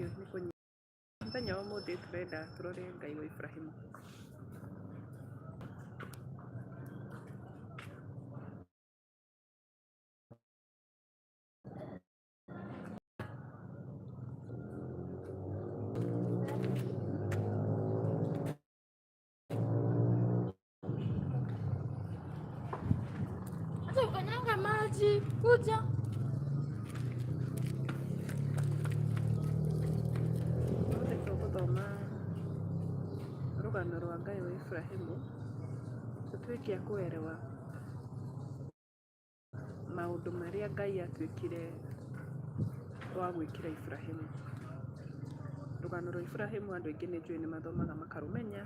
Thengiũ nĩ kũnyita. Mũthenya wa ũmũthĩ tũrenda tũrore Ngai wa Iburahĩmu. Acha ukanyanga maji, kuja. Ũmũthĩ tũgũthoma rũgano rwa Ngai wa Iburahĩmu, tũtuĩke a kũerewa maũndũ marĩa Ngai atuĩkire wa gwĩkĩra Iburahĩmu. Rũgano rwa Iburahĩmu andũ aingĩ nĩ njũĩ nĩ mathomaga makarũmenya,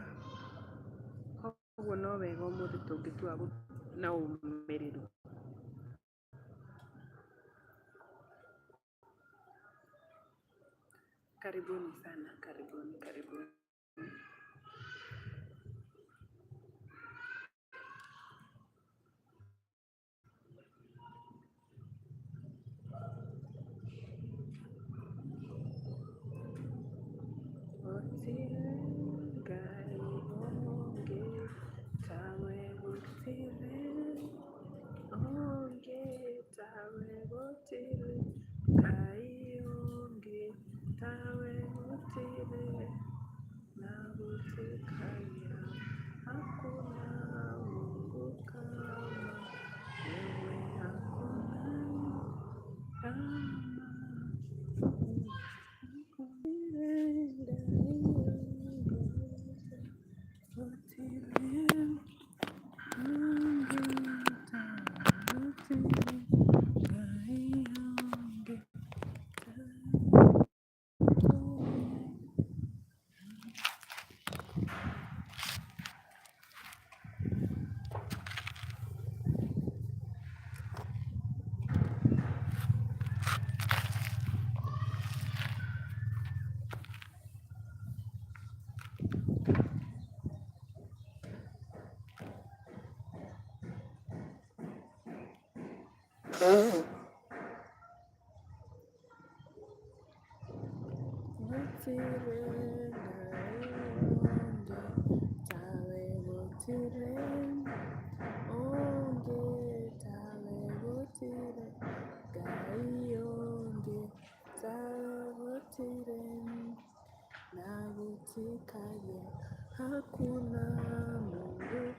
koguo no wega ũmũthĩ tũngĩtua na ũmĩrĩru. Karibuni sana, karibuni, karibuni. Gũtirĩ Ngai ũngĩ tawe, gũtirĩ ũngĩ tawe, gũtirĩ Ngai ũngĩ tawe, gũtirĩ na gũtikagĩa, hakuna Mungu kama wewe, hakuna kama Hakuna Mungu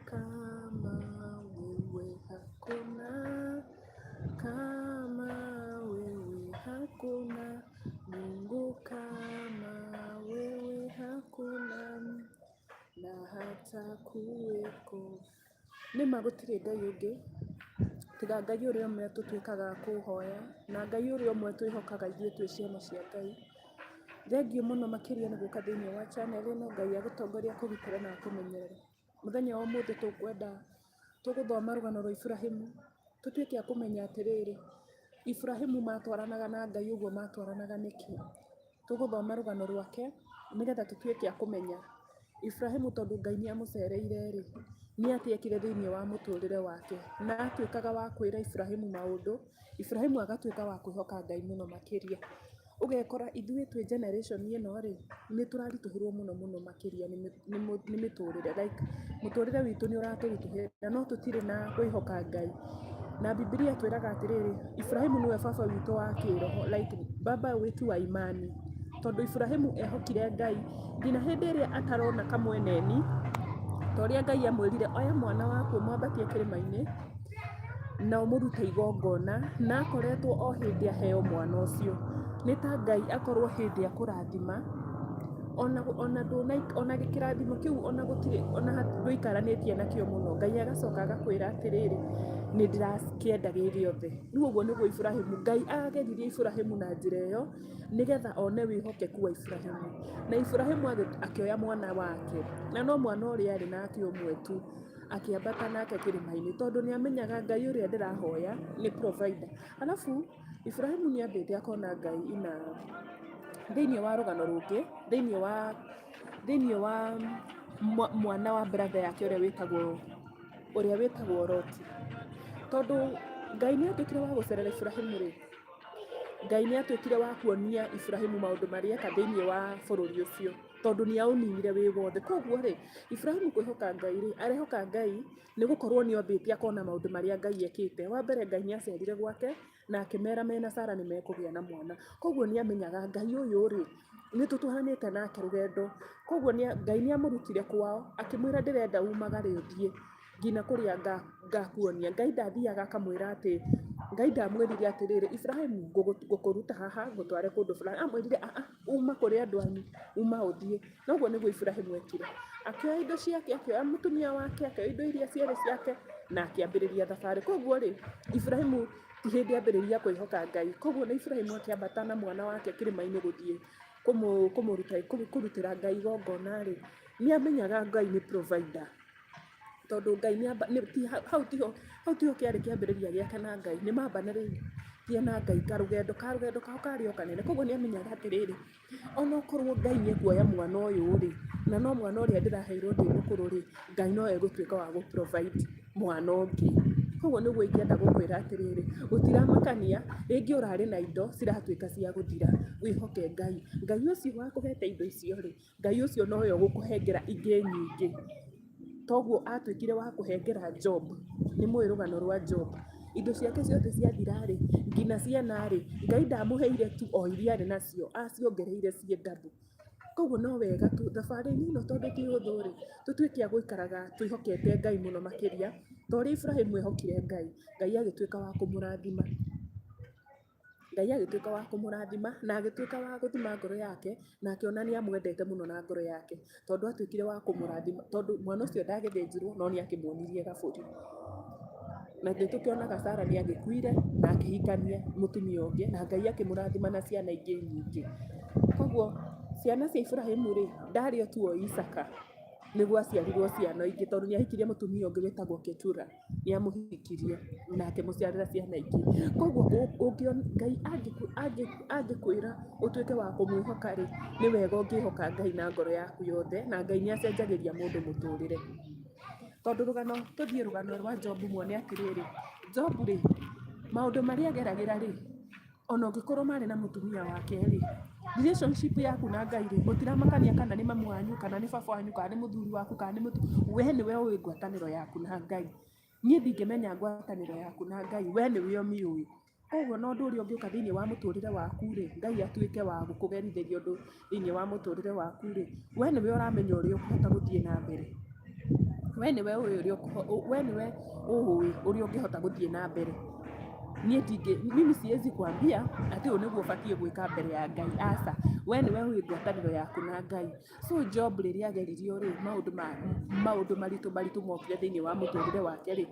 kama wewe, hakuna kama wewe, hakuna Mungu kama wewe, hakuna na hata kuweko. Nĩ ma gũtirĩ Ngai ũngĩ tiga Ngai ũrĩa ũmwe tũtuĩkaga a kũhoya na Ngai ũrĩa ũmwe twĩhokaga ithuĩ twĩ ciana cia Ngai. Thengiũ mũno makĩria nĩ gũka thĩinĩ wa channel ĩno, Ngai agũtongorie, akũgitĩre na akũmenyerere. Mũthenya wa ũmũthĩ tũkwenda tũgũthoma rũgano rwa Iburahĩmu, tũtuĩke a kũmenya atĩrĩrĩ, Iburahĩmu matwaranaga na Ngai ũguo matwaranaga nĩkĩ? Tũgũthoma rũgano rwake nĩgetha tũtuĩke a kũmenya Iburahĩmu tondũ Ngai nĩ amũcereire rĩ, nĩ atĩa ekire thĩinĩ wa mũtũrĩre wake. Na atuĩkaga wa kwĩra Iburahĩmu maũndũ, Iburahĩmu agatuĩka wa kwĩhoka Ngai mũno makĩria. Ũgekora ithuĩ twĩ generation ĩno rĩ, nĩ tũraritũhĩrwo mũno mũno makĩria nĩ mĩtũrĩre like mũtũrĩre witũ nĩ ũratũritũhĩra no tũtirĩ na kwĩhoka Ngai. Na Bibilia ĩtwĩraga atĩrĩrĩ, Iburahĩmu nĩwe baba witũ wa kĩroho like baba wetu wa imani. Tondũ Iburahĩmu ehokire Ngai nginya hĩndĩ ĩrĩa atarona kamweneni, ta ũrĩa Ngai amwĩrire oya mwana waku ũmwambatie kĩrĩma-inĩ na ũmũrute igongona, na akoretwo o hĩndĩ aheo mwana ũcio. Nĩ ta Ngai akorwo hĩndĩ akũrathima, ona kĩrathimo kĩu ona gũtirĩ ona ndũikaranĩtie nakĩo mũno, Ngai agacoka agakwĩra atĩrĩrĩ, nĩ ndĩrakĩenda gĩ gĩothe. Rĩu ũguo nĩguo Iburahĩmu, Ngai ageririe Iburahĩmu na njĩra ĩyo, nĩgetha one wĩhokeku wa Iburahĩmu. Na Iburahĩmu akĩoya mwana wake, na no mwana ũrĩa arĩ nake ũmwe tu, akĩambata nake kĩrĩma-inĩ, tondũ nĩ amenyaga Ngai ũrĩa ndĩrahoya nĩ provider. Alafu Iburahĩmu nĩ ambĩte akona Ngai ina thĩinĩ wa rũgano rũngĩ, thĩinĩ wa mwana wa brother yake ũrĩa wĩtagwo Loti. Tondũ Ngai nĩ atuĩkire wa gũcerera Iburahĩmu rĩ, Ngai nĩ atuĩkire wa kuonia Iburahimu maũndũ marĩa eka thĩinĩ wa bũrũri ũcio, tondũ nĩ aũninire wĩ wothe. Koguo rĩ, Iburahimu kwĩhoka Ngai rĩ, arehoka Ngai nĩ gũkorwo nĩ ambĩte akona maũndũ marĩa Ngai ekĩte. Wa mbere Ngai nĩ acerire gwake na akĩmera mena Sara nĩ mekũgĩa na mwana. Koguo nĩ amenyaga Ngai ũyũ rĩ, nĩ tũtwaranĩte nake rũgendo. Koguo Ngai nĩ amũrutire kwao akĩmwĩra ndĩrenda umagare ũthiĩ nginya kũrĩa ngakuonia. Ngai ndathiaga akamwĩra atĩ, Ngai ndamwĩrire atĩrĩrĩ, Iburahĩmu ngũkũruta haha ngũtware kũndũ fulani. Amwĩrire aa, uma kũrĩ andũ anyu, uma ũthiĩ. Na ũguo nĩguo Iburahĩmu ekire. Akĩoya indo ciake, akĩoya mũtumia wake, akĩoya indo iria ciarĩ ciake na akĩambĩrĩria thabarĩ. Koguo rĩ, Iburahĩmu ti hĩndĩ ambĩrĩria kwĩhoka Ngai. Koguo ona Iburahĩmu akĩambata na mwana wake kĩrĩma-inĩ gũthiĩ kũrutĩra Ngai igongona rĩ, nĩ amenyaga Ngai nĩ provider. Tondũ Ngai hau tiho hau tiho kĩarĩ kĩambĩrĩria gĩake na Ngai, nĩ mambanĩrĩtie na Ngai karũgendo, karũgendo kao karĩ o kanene. Koguo nĩ amenyaga atĩrĩrĩ, onokorwo Ngai nĩ ekuoya mwana ũyũ rĩ, na no mwana ũrĩa ndĩraheirwo ndĩ mũkũrũ rĩ, Ngai no egũtuĩka wa gũ provide mwana ũngĩ. Koguo nĩguo ingĩenda gũkwĩra atĩrĩrĩ, gũtiramakania rĩngĩ ũrarĩ na indo ciratuĩka cia gũthira, wĩhoke Ngai. Ngai ũcio wakũhete indo icio rĩ, Ngai ũcio nowe ũgũkũhengera ingĩ nyingĩ. Toguo atuĩkire wa kũhengera Job. Nĩ mũĩ rũgano rwa Job. Indo ciake ciothe ciathira rĩ, nginya ciana rĩ, Ngai ndamũheire tu o iria arĩ nacio, aciongereire ciĩ double. Koguo no wega tu thabarĩ-inĩ ĩno tondũ ti hũthũ rĩ, tũtuĩke a gũikaraga twĩhokete Ngai mũno makĩria, ta ũrĩa Iburahĩmu ehokire Ngai, Ngai agĩtuĩka wa kũmũrathima. Ngai agĩtuĩka wa kũmũrathima na agĩtuĩka wa gũthima ngoro yake na akĩona nĩ amwendete mũno na ngoro yake, tondũ atuĩkire wa kũmũrathima, tondũ mwana ũcio ndagĩthĩnjirwo no nĩ akĩmuonirie gabũri. Na nĩ tũkĩonaga Sarah nĩ agĩkuire na akĩhikania mũtumia ũngĩ na Ngai akĩmũrathima na ciana ingĩ nyingĩ. Koguo ciana cia Iburahĩmu rĩ, ndarĩ o tu o Isaka, nĩ gwaciarirwo ciana ingĩ tondũ nĩ ahikirie mũtumia ũngĩ wĩtagwo Ketura. Nĩ amũhikirie na akĩmũciarĩra ciana ingĩ. Koguo Ngai angĩkwĩra ũtuĩke wa kũmwĩhoka rĩ, nĩ wega ũngĩhoka Ngai na ngoro yaku yothe, na Ngai nĩ acenjagĩria mũndũ mũtũrĩre. Tondũ rũgano, tũthiĩ rũgano rwa Jobu muone atĩrĩrĩ, Jobu rĩ, maũndũ marĩa ageragĩra rĩ, ona ũngĩkorwo marĩ na mũtumia wake rĩ, relationship yaku na Ngai rĩ, gũtiramakania kana nĩ mamu wanyu, kana nĩ baba wanyu, kana nĩ mũthuri waku, kana nĩ mũtumia, we nĩwe ũĩ ngwatanĩro yaku na Ngai. Niĩ ndingĩmenya ngwatanĩro yaku na Ngai, we nĩwe ũmĩũĩ. Koguo ona ũndũ ũrĩa ũngĩũka thĩiniĩ wa mũtũrĩre waku rĩ, Ngai atuĩke wa gũkũgerithĩria ũndũ thĩiniĩ wa mũtũrĩre waku rĩ, we nĩwe ũramenya ũrĩa ũkũhota gũthiĩ na mbere. We nĩwe ũĩ ũrĩa we nĩwe ũĩ ũrĩa ũngĩhota gũthiĩ na mbere. Niĩ ndingĩ mimi siwezi kuambia atĩ ũũ nĩguo ũbatiĩ gwĩka mbere ya Ngai, aca. We nĩwe ũĩ ngwatanĩro yaku na Ngai. So Job rĩrĩa ageririo rĩ, maũndũ ma maũndũ maritũ maritũ mokire thĩiniĩ wa mũtũrĩre wake rĩ,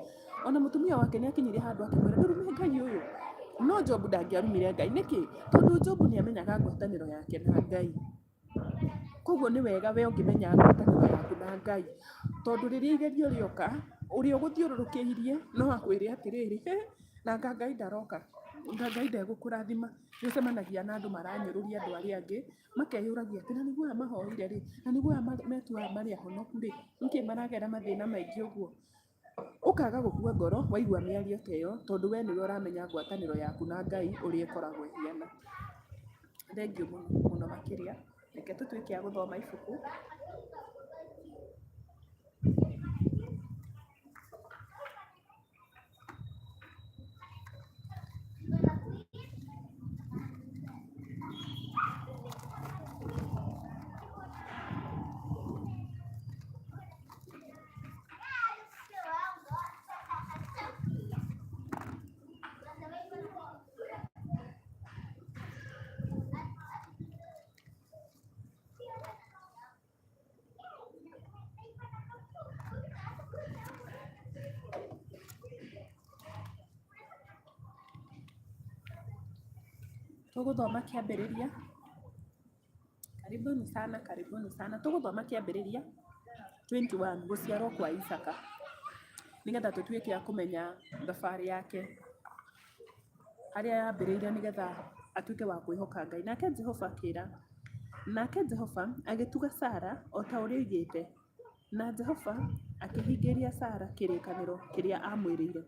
ona mũtumia wake nĩ akinyire handũ akĩmwĩra ndũrume Ngai ũyũ. No Job ndangĩarumire Ngai. Nĩkĩ? Tondũ Job nĩ amenyaga ngwatanĩro yake na Ngai. Koguo nĩ wega we ũngĩmenya ngwatanĩro yaku na Ngai, tondũ rĩrĩa igerio rĩoka, ũrĩa ũgũthiũrũrũkĩirie no akwĩre atĩrĩrĩ, hĩ, nanga Ngai ndaroka, anga Ngai ndegũkũrathima. Nĩ ũcemanagia na andũ maranyũrũria andũ arĩa angĩ, makeyũragia atĩ na nĩguo aya mahoire rĩ, na nĩguo aya metuaga marĩ ahonoku rĩ, nĩkĩ maragera mathĩna maingĩ ũguo? Ũkaga gũkua ngoro waigua mĩario ta ĩyo, tondũ we nĩwe ũramenya ngwatanĩro yaku na Ngai ũrĩa ĩkoragwo ĩhiana. Thengiũ mũno mũno makĩria. Reke tũtuĩke a gũthoma ibuku. Tũgũthoma kĩambĩrĩria. Karibuni sana, karibuni sana. Tũgũthoma kĩambĩrĩria 21, gũciarwo kwa Isaka. Nĩgetha tũtuĩke a kũmenya thabarĩ yake harĩa yambĩrĩirie nĩgetha atuĩke wa kwĩhoka Ngai. Nake Jehova akĩra, nake Jehova agĩtuga Sara o ta ũrĩa oigĩte. Na Jehova akĩhingĩria Sara kĩrĩkanĩro kĩrĩa aamwĩrĩire.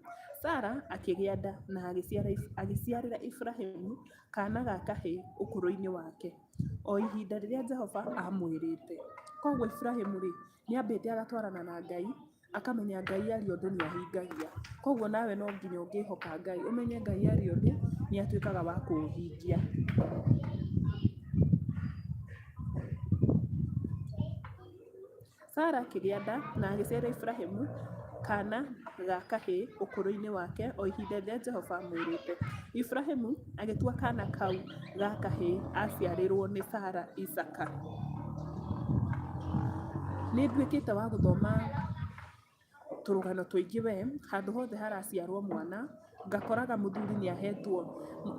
Sara akĩgĩa nda na agĩciarĩra Iburahimu kaana ga kahĩĩ ũkũrũ-inĩ wake, o ihinda rĩrĩa Jehova aamwĩrĩte. Koguo Iburahimu-rĩ, nĩ ambĩte agatwarana na Ngai, akamenya Ngai aria ũndũ nĩ ahingagia. Koguo nawe no nginya ũngĩhoka Ngai, ũmenye Ngai aria ũndũ nĩ atuĩkaga wa kũũhingia. Sara akĩgĩa nda na agĩciarĩra Iburahimu kaana ga kahĩĩ ũkũrũ-inĩ wake o ihinda rĩrĩa Jehova aamwĩrĩte. Iburahimu agĩtua kaana kau ga kahĩĩ aaciarĩrũo nĩ Sara Isaaka. Nĩ nduĩkĩte wa gũthoma tũrũgano tũingĩ we, handũ hothe haraciarwo mwana, ngakoraga mũthuri nĩ ahetwo,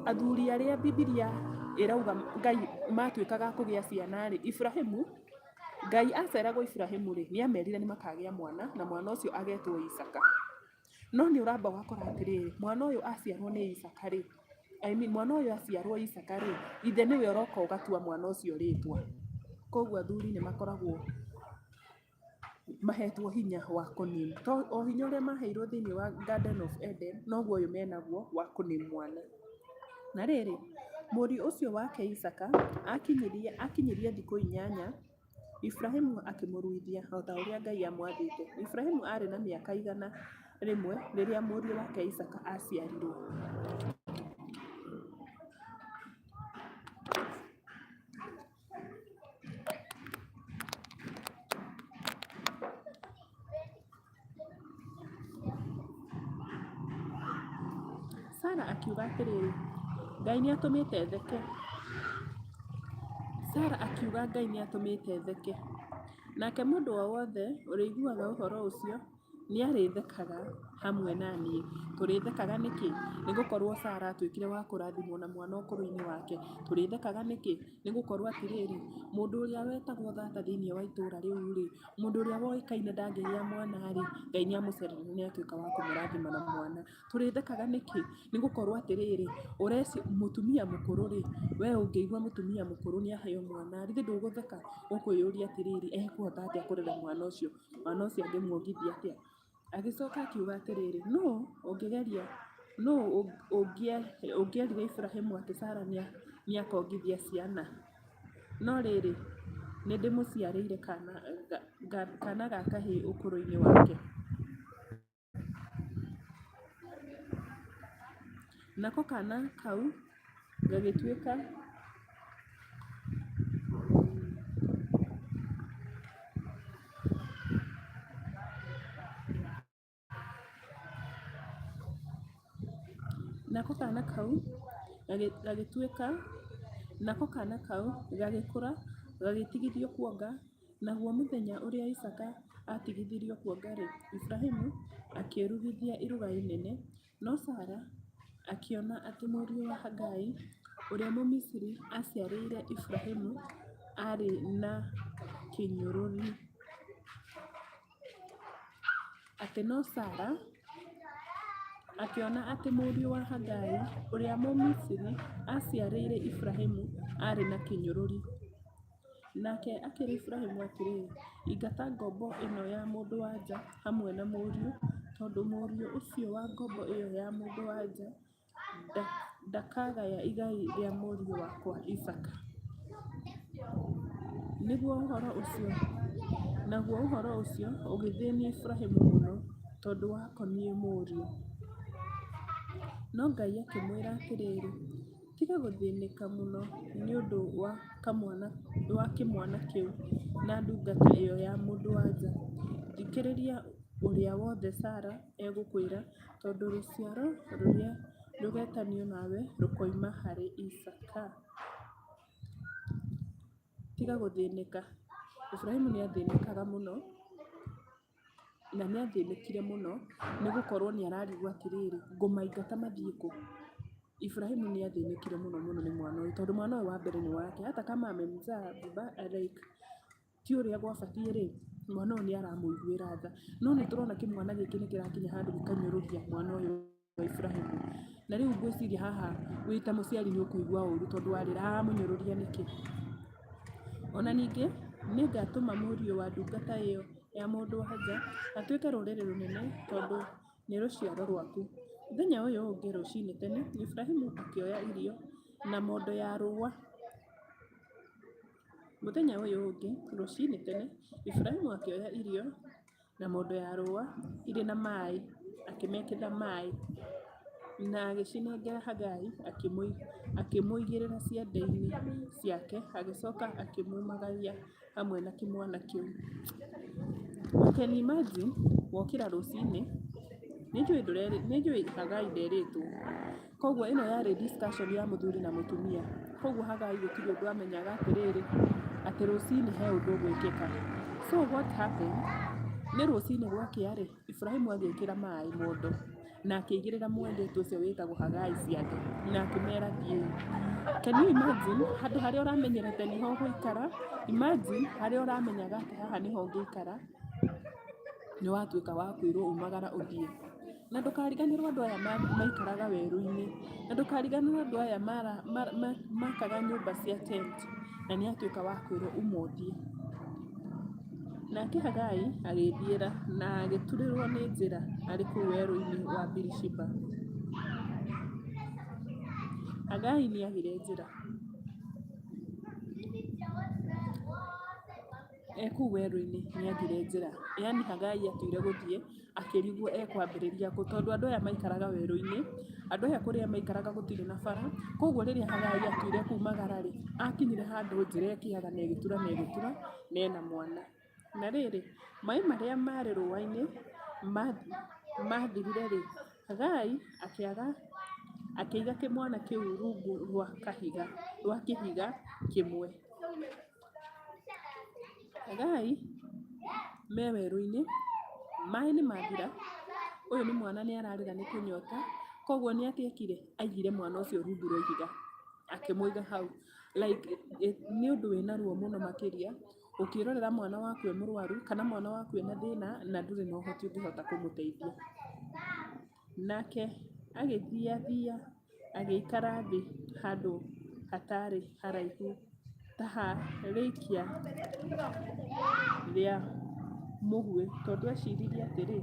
athuri arĩa Bibilia ĩrauga Ngai matuĩkaga a kũgĩa ciana rĩ, Iburahimu, Ngai aceragwo Iburahimu rĩ, nĩ amerire nĩ makagĩa mwana, na mwana ũcio agetwo Isaaka. No nĩ ũramba ũgakora atĩrĩrĩ, mwana ũyũ aciarwo nĩ Isaaka rĩ, I mean mwana ũyũ aciarwo Isaaka rĩ, ithe nĩwe ũroka ũgatua mwana ũcio rĩtwa. Koguo athuri nĩ makoragwo mahetwo hinya wa kũ name. To o hinya ũrĩa maheirwo thĩinĩ wa Garden of Eden, noguo ũyũ menaguo wa kũ name mwana. Na rĩrĩ, mũriũ ũcio wake Isaaka akinyirie thikũ 8, Iburahimu akĩmũruithia o ta ũrĩa Ngai aamwathĩte. Iburahimu aarĩ na mĩaka 100 rĩrĩa mũriũ wake Isaaka aaciarirũo. Sara akiuga atĩrĩrĩ, Ngai nĩ atũmĩte theke. Sara akiuga Ngai nĩ atũmĩte theke. Nake mũndũ o wothe ũrĩiguaga ũhoro ũcio nĩ arĩthekaga hamwe na niĩ. Tũrĩthekaga nĩkĩ? Nĩ gũkorũo Sara atuĩkire wa kũrathimwo na mwana ũkũrũ-inĩ wake. Tũrĩthekaga nĩkĩ? Nĩ gũkorũo atĩrĩrĩ, mũndũ ũrĩa wetagwo thata thĩinĩ wa itũũra rĩu-rĩ, mũndũ ũrĩa woĩkaine ndangĩgĩa mwana-rĩ, Ngai nĩ amũcereire na nĩ atuĩka wa kũmũrathima na mwana. Tũrĩthekaga nĩkĩ? Nĩ gũkorwo atĩrĩrĩ, mũtumia mũkũrũ-rĩ, we ũngĩigua mũtumia mũkũrũ nĩ aheo mwana, githĩ ndũgũtheka? Ũkwĩyũria atĩrĩrĩ, ekũhota atĩa kũrera mwana ũcio? Mwana ũcio angĩmuongithia atĩa? Agĩcoka akiuga atĩrĩrĩ, nũũ ũngĩgeria, nũũ ũngĩerire Iburahimu atĩ Sara nĩ akongithia ciana? No rĩrĩ, nĩ ndĩmũciarĩire kaana ga kahĩĩ ũkũrũ-inĩ wake. Nako kaana kau gagĩtuĩka Nako kaana kau gagĩtuĩka, nako kaana kau gagĩkũra gagĩtigithio kuonga. Naguo mũthenya ũrĩa Isaaka aatigithirio kuonga-rĩ, Iburahimu akĩrugithia iruga inene. No Sara akĩona atĩ mũriũ wa Hagari ũrĩa Mũmisiri aaciarĩire Iburahimu aarĩ na kĩnyũrũri. Atĩ no Sara akĩona atĩ mũriũ wa Hagari ũrĩa Mũmisiri aaciarĩire Iburahimu aarĩ na kĩnyũrũri. Nake akĩĩra Iburahĩmu atĩrĩ, Ingata ngombo ĩno ya mũndũ-wa-nja hamwe na mũriũ, tondũ mũriũ ũcio wa ngombo ĩyo ya mũndũ-wa-nja ndakagaya igai rĩa mũriũ wakwa Isaaka. Naguo ũhoro ũcio ũgĩthĩnia Iburahĩmu mũno tondũ wakoniĩ mũriũ. No Ngai akĩmwĩra atĩrĩ, Tiga gũthĩnĩka mũno nĩ ũndũ wa kĩmwana kĩu na ndungata ĩyo ya mũndũ-wa-nja. Thikĩrĩria ũrĩa wothe Sara egũkwĩra, tondũ rũciaro rũrĩa rũgeetanio nawe rũkoima harĩ Isaaka. Tiga gũthĩnĩka. Iburahimu nĩ aathĩnĩkaga mũno. Na nĩ athĩnĩkire mũno nĩ gũkorwo nĩ ararigwo atĩrĩrĩ, ngũmaingata mathiĩ kũ? Iburahimu nĩ athĩnĩkire mũno mũno nĩ mwana ũyũ, tondũ mwana ũyũ wa mbere nĩ wake. Hata kama amemzaa like ti ũrĩa gwabatiĩ rĩ, mwana ũyũ nĩ aramũiguĩra tha. No nĩ tũrona kĩmwana gĩkĩ nĩ kĩrakinya handũ gĩkanyũrũria mwana ũyũ wa Iburahimu. Na rĩu ngwĩciria haha wĩ ta mũciari nĩ ũkũigua ũru tondũ warĩra aramũnyũrũria nĩkĩ? O na ningĩ nĩngatũma mũriũ wa ndungata ĩyo ya mũndũ-wa-nja atuĩke rũrĩrĩ rũnene, tondũ nĩ rũciaro rwaku. Mũthenya ũyũ ũngĩ rũcinĩ tene, Iburahĩmu akĩoya irio na mondo ya rũũa. Mũthenya ũyũ ũngĩ rũcinĩ tene, Iburahĩmu akĩoya irio na mondo ya rũũa irĩ na maĩ, akĩmekĩra maĩ na agĩcinengera Hagari, akĩmũigĩrĩra ciande-inĩ ciake, agĩcoka akĩmumagaria hamwe na kĩmwana kĩu. You can imagine wokĩra rũcinĩ, nĩ njũĩ Hagai nderĩtwo, koguo ĩno yarĩ discussion ya mũthuri na mũtumia. Koguo Hagai gũtirĩ ũndũ amenyaga atĩrĩrĩ, atĩ rũcinĩ he ũndũ ũgwĩkĩka. So what happened, nĩ rũcinĩ gwakĩa rĩ, Iburahĩmu agĩkĩra maĩ mondo na akĩigĩrĩra mũirĩtu ũcio wĩtagwo Hagai ciande na akĩmera thiĩi. Can you imagine handũ harĩa ũramenyerete nĩho ũgũikara, imagine harĩa ũramenyaga atĩ haha nĩho ngũikara, nĩ watuĩka wa kwĩrwo umagara ũthiĩ. Na ndũkariganĩrwo andũ aya maikaraga werũ-inĩ, na ndũkariganĩrwo andũ aya makaga nyũmba cia tent, na nĩ atuĩka wa kwĩrwo uma ũthiĩ. Nake Hagai agĩĩthiĩra na agĩturĩrwo nĩ njĩra arĩ kũu werũ-inĩ wa Birishiba. Hagai nĩ agire njĩra. E kũu werũ-inĩ nĩ agire njĩra. Yaani Hagai atuire gũthiĩ akĩrigwo ekwambĩrĩria kũ, tondũ andũ aya maikaraga werũ-inĩ, andũ aya kũrĩa maikaraga gũtirĩ na bara, koguo rĩrĩa Hagai atuire kumagara rĩ, akinyire handũ njĩra ĩkĩaga na ĩgĩtura na ĩgĩtura na ena mwana. Na rĩrĩ, maĩ marĩa marĩ rũũa-inĩ mathirire rĩ, Hagai akĩaga akĩiga kĩmwana kĩu rungu rwa kahiga, rwa kĩhiga kĩmwe. Hagai me werũ-inĩ, maĩ nĩ mathira, ũyũ nĩ mwana nĩ ararĩra nĩ kũnyota, koguo nĩ atĩa ekire? Aigire mwana ũcio rungu rwa ihiga, akĩmũiga hau. Like nĩ ũndũ wĩna ruo mũno makĩria, ũkĩrorera mwana waku e mũrwaru, kana mwana waku ena thĩna na ndũrĩ na ũhoti ũngĩhota kũmũteithia. Nake agĩthiathia agĩikara thĩ handũ hatarĩ haraihu ta ha rĩikia rĩa mũguĩ, tondũ eciririe atĩrĩ,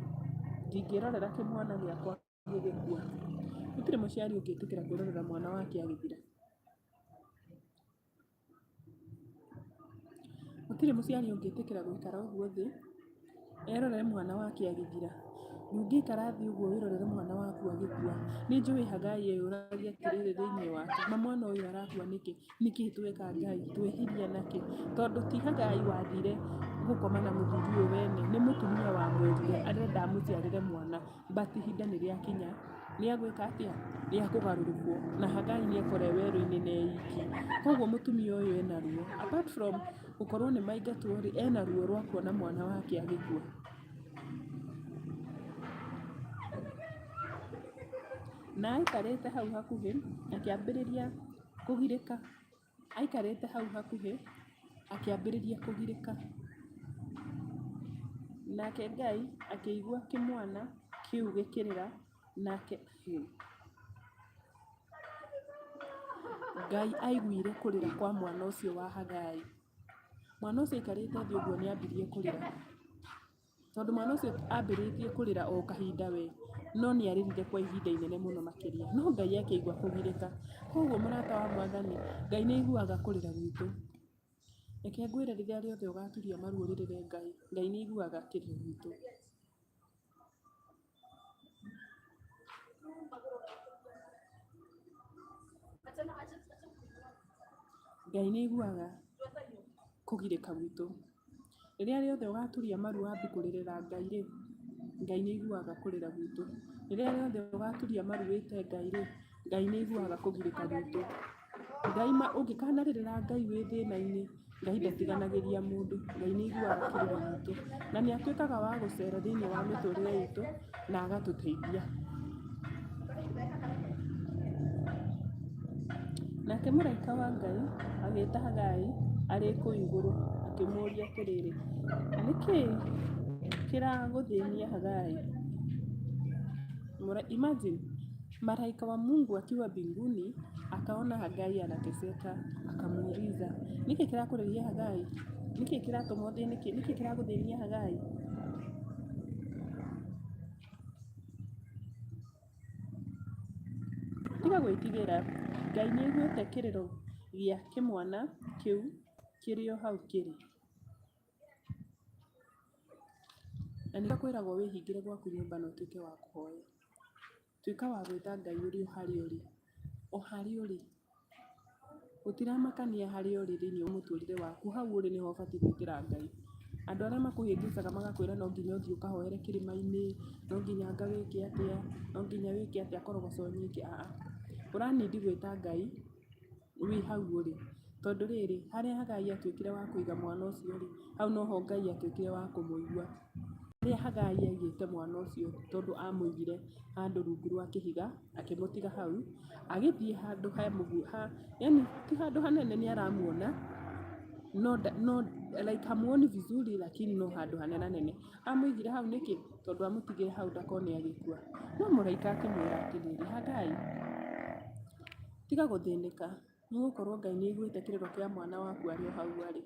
"Ndingĩrorera kĩmwana gĩakwa gĩgĩkua." Gũtirĩ mũciari ũngĩtĩkĩra kwĩrorera mwana wake agĩthira. Gũtirĩ mũciari ũngĩtĩkĩra gũikara ũguo thĩ, erorere mwana wake agĩthira. Ndũngĩikara thĩ ũguo wĩrorere mwana waku agĩkua. Nĩ njũĩ Hagai eyũragia atĩrĩrĩ thĩinĩ wake, ma mwana ũyũ arakua nĩkĩ? Nĩkĩ tweka Ngai? Twehirie nakĩ? Tondũ ti Hagai wathire gũkoma na mũthuri ũyũ wene, nĩ mũtumia wamwĩrire arenda amũciarĩre mwana. But ihinda nĩ rĩakinya rĩa gwĩka atĩa? Rĩa kũgarũrũkwo. Na Hagai nĩ ekora e werũ-inĩ na e iki. Koguo mũtumia ũyũ ena ruo. Apart from gũkorwo nĩ maingatwo rĩ, ena ruo rwa kuona mwana wake agĩkua. Na aikarĩte hau hakuhĩ, akĩambĩrĩria kũgirĩka. Aikarĩte hau hakuhĩ, akĩambĩrĩria kũgirĩka. Nake Ngai akĩigua kĩmwana kĩu gĩkĩrĩra, nake Ngai aiguire kũrĩra kwa mwana ũcio wa Hagai. Mwana ũcio aikarĩte thĩ ũguo nĩ ambirie kũrĩra. Tondũ mwana ũcio ambĩrĩtie kũrĩra o kahinda we, no nĩ arĩrire kwa ihinda inene mũno makĩria. No Ngai akĩigua kũgirĩka. Koguo mũrata wa Mwathani, Ngai nĩ aiguaga kũrĩra gwitũ. Reke ngwĩre rĩrĩa rĩothe ũgaturia maru ũrĩrĩre Ngai, Ngai nĩ aiguaga kĩrĩro gitũ. Ngai nĩ aiguaga kũgirĩka gwitũ. Rĩrĩa rĩothe ũgaturia maru wambie kũrĩrĩra Ngai rĩ, Ngai nĩ aiguaga kũrĩra gwitũ. Rĩrĩa rĩothe ũgaturia maru wĩte Ngai rĩ, Ngai nĩ aiguaga kũgirĩka gwitũ. Ngai ma ũngĩkanarĩrĩra Ngai wĩ thĩna-inĩ, Ngai ndatiganagĩria mũndũ, Ngai nĩ aiguaga kĩrĩro gitũ. Na nĩ atuĩkaga wa gũcera thĩiniĩ wa mĩtũrĩre itũ na agatũteithia. Nake mũraika wa Ngai agĩĩta Hagai arĩ kũu igũrũ, akĩmũũria atĩrĩ, Nĩ kĩĩ kĩragũthĩnia Hagai? Imagine, malaika wa Mungu akiwa mbinguni akaona Hagai anateseka, akamuuliza, nĩkĩ kĩrakũrĩria Hagai? Nĩkĩ kĩratũma ũthĩnĩke? Nĩkĩ kĩragũthĩnia Hagai? Tiga gwĩtigĩra, Ngai nĩaiguĩte kĩrĩro gĩa kĩmwana kĩu kĩrĩ o hau kĩrĩ. Na nĩkĩo kwĩragwo wĩhingĩre gwaku nyũmba na ũtuĩke wa kũhoya. Tuĩka wa gwĩta Ngai ũrĩ o harĩa ũrĩ, o harĩa ũrĩ. Gũtiramakania harĩa ũrĩ thĩinĩ wa mũtũrĩre waku, hau ũrĩ nĩho ũbatiĩ gwĩtĩra Ngai. Andũ arĩa makũhĩngĩcaga magakwĩra no nginya ũthiĩ ũkahoere kĩrĩma-inĩ, no nginya anga wĩke atĩa, no nginya wĩke atĩa, korogoco nyingĩ, aa. Ũra need gwĩta Ngai wĩ hau ũrĩ. Tondũ rĩrĩ, harĩa Hagai atuĩkire wa kũiga mwana ũcio rĩ, hau noho Ngai atuĩkire wa kũmũigua. Harĩa Hagai aigĩte mwana ũcio tondũ amũigire handũ rungu rwa kĩhiga, akĩmũtiga hau, agĩthiĩ handũ he mũhu, yaani ti handũ hanene nĩ aramuona, no no like hamuoni vizuri lakini no handũ hanenanene. Amũigire hau nĩkĩ? Tondũ amũtigire hau ndakone agĩkua. No mũraika akĩmwĩra atĩrĩrĩ, Hagai, tiga gũthĩnĩka, nĩ gũkorwo Ngai nĩ aiguĩte kĩrĩro kĩa mwana waku arĩ o hau arĩ.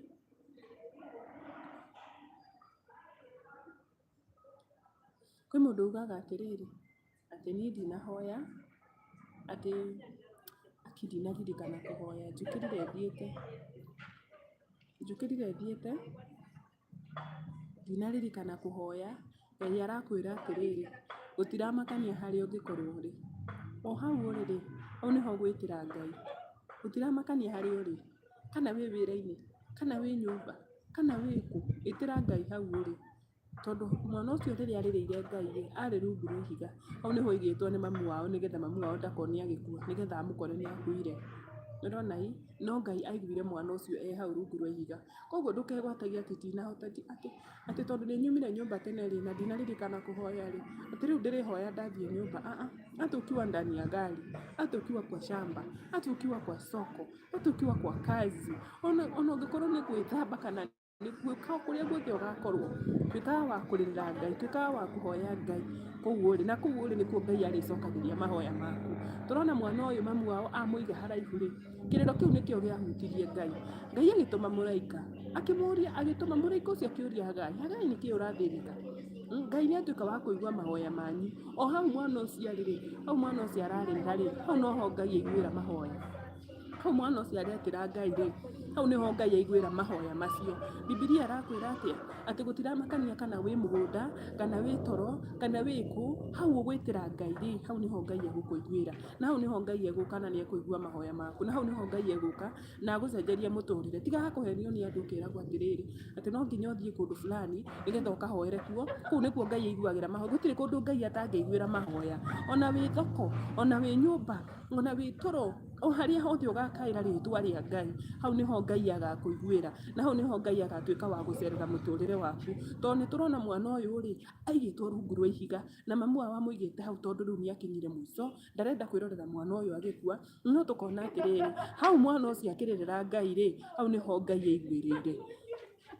Kwĩ mũndũ ugaga atĩrĩrĩ, atĩ niĩ ndinahoya, atĩ aki ndinaririkana kũhoya, njũkĩrire thiĩte, njũkĩrire thiĩte, ndinaririkana kũhoya, Ngai arakwĩra atĩrĩrĩ, gũtiramakania harĩa ũngĩkorwo ũrĩ, o hau ũrĩ rĩ, hau nĩho ũgwĩtĩra Ngai, gũtiramakania harĩa ũrĩ, kana wĩ wĩra-inĩ, kana wĩ nyũmba, kana wĩ kũ, ĩtĩra Ngai hau ũrĩ. Tondũ mwana ũcio rĩrĩa arĩrĩire Ngai rĩ, arĩ rungu rwa ihiga. Hau nĩho aigĩtwo nĩ mamu wao nĩgetha mamu wao ndakone agĩkua, nĩgetha amũkore nĩ akuire. Nĩ ũrona ĩ, no Ngai aiguire mwana ũcio e hau rungu rwa ihiga. Koguo ndũkegwatagie atĩ ndinahota atĩ atĩ tondũ nĩ nyumire nyũmba tene rĩ, na ndinaririkana kũhoya rĩ, atĩ rĩu ndĩrĩhoya ndathiĩ nyũmba, aa. Hata ukiwa ndani ya gari, hata ukiwa kwa shamba, hata ukiwa kwa soko, hata ukiwa kwa kazi, ona ona ũngĩkorwo nĩ gwĩthamba kana nĩ gwĩka kũrĩa guothe ũgakorwo, tuĩkaga wa kũrĩrĩra Ngai, tuĩkaga wa kũhoya Ngai kũu ũrĩ, na kũu ũrĩ nĩkuo Ngai arĩcokagĩria mahoya maku. Tũrona mwana ũyũ mamu wao amũiga haraihu rĩ, kĩrĩro kĩu nĩkĩo kĩahutirie Ngai. Ngai agĩtũma mũraika, akĩmũria, agĩtũma mũraika ũcio akĩũria Hagai, Hagai nĩkĩĩ ũrathĩnĩka? Ngai nĩ atuĩka wa kũigua mahoya manyu. O hau mwana ũcio arĩ rĩ, hau mwana ũcio ararĩrĩra rĩ, hau noho Ngai aiguĩra mahoya. Hau mwana ũcio aretĩra Ngai rĩ, hau nĩho Ngai aiguĩra mahoya macio. Bibilia ĩrakwĩra atĩa? Atĩ gũtiramakania kana wĩ mũgũnda, kana wĩ toro, kana wĩ kũ, hau ũgwĩtĩra Ngai rĩ, hau nĩho Ngai egũkũiguĩra. Na hau nĩho Ngai egũka na nĩ ekũigua mahoya maku. Na hau nĩho Ngai egũka na agũcenjerie mũtũrĩre. Tigaga kũhenio nĩ andũ ũkeragwo atĩrĩrĩ, atĩ no nginya ũthiĩ kũndũ fulani nĩgetha ũkahoere kuo, kũu nĩkuo Ngai aiguagĩra mahoya. Gũtirĩ kũndũ Ngai atangĩiguĩra mahoya. Ona wĩ thoko, ona wĩ nyũmba, ona wĩ toro, o harĩa hothe ũgakaĩra rĩtwa rĩa Ngai, hau nĩho Ngai agakũiguĩra, na hau nĩho Ngai agatuĩka wa gũcerera mũtũrĩre waku. Tondũ nĩ tũrona mwana ũyũ rĩ, aigĩtwo rungu rwa ihiga, na mamu wao amũigĩte hau tondũ rĩu nĩ akinyire mũico, ndarenda kwĩrorera mwana ũyũ agĩkua, no tũkona atĩrĩrĩ, hau mwana ũcio akĩrĩrĩra Ngai rĩ, hau nĩho Ngai aiguĩrĩire.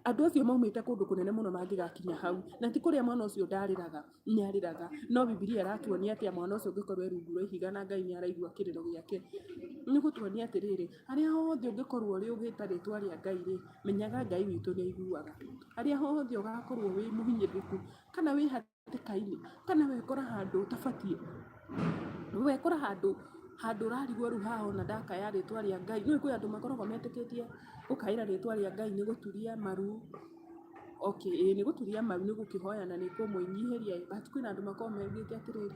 Andũ acio maumĩte kũndũ kũnene mũno mangĩgakinya hau, na ti kũrĩa mwana ũcio ndarĩraga. Nĩ arĩraga. No Bibilia ĩratuonia atĩa mwana ũcio ũngĩkorwo e rungu rwa ihiga na Ngai nĩ araigua kĩrĩro gĩake? Nĩ gũtuonia atĩrĩrĩ, harĩa hothe ũngĩkorwo ũrĩ ũgĩta rĩtwa rĩa Ngai rĩ, menyaga Ngai witũ nĩ aiguaga. Harĩa hothe ũgakorwo wĩ mũhinyĩrĩrĩku, kana wĩ hatĩka-inĩ, kana wekora handũ ũtabatiĩ, wekora handũ handũ ũrarigwo rĩu haha ona ndakaya rĩtwa rĩa Ngai, nĩũĩ kwĩ andũ makoragwo metĩkĩtie gũkaĩra rĩtwa rĩa Ngai nĩ gũturia maru. Okay ĩĩ nĩ gũturia maru nĩ gũkĩhoya na nĩ kũmwĩnyihĩria ĩ, but kwĩna andũ makoragwo maugĩte atĩrĩrĩ,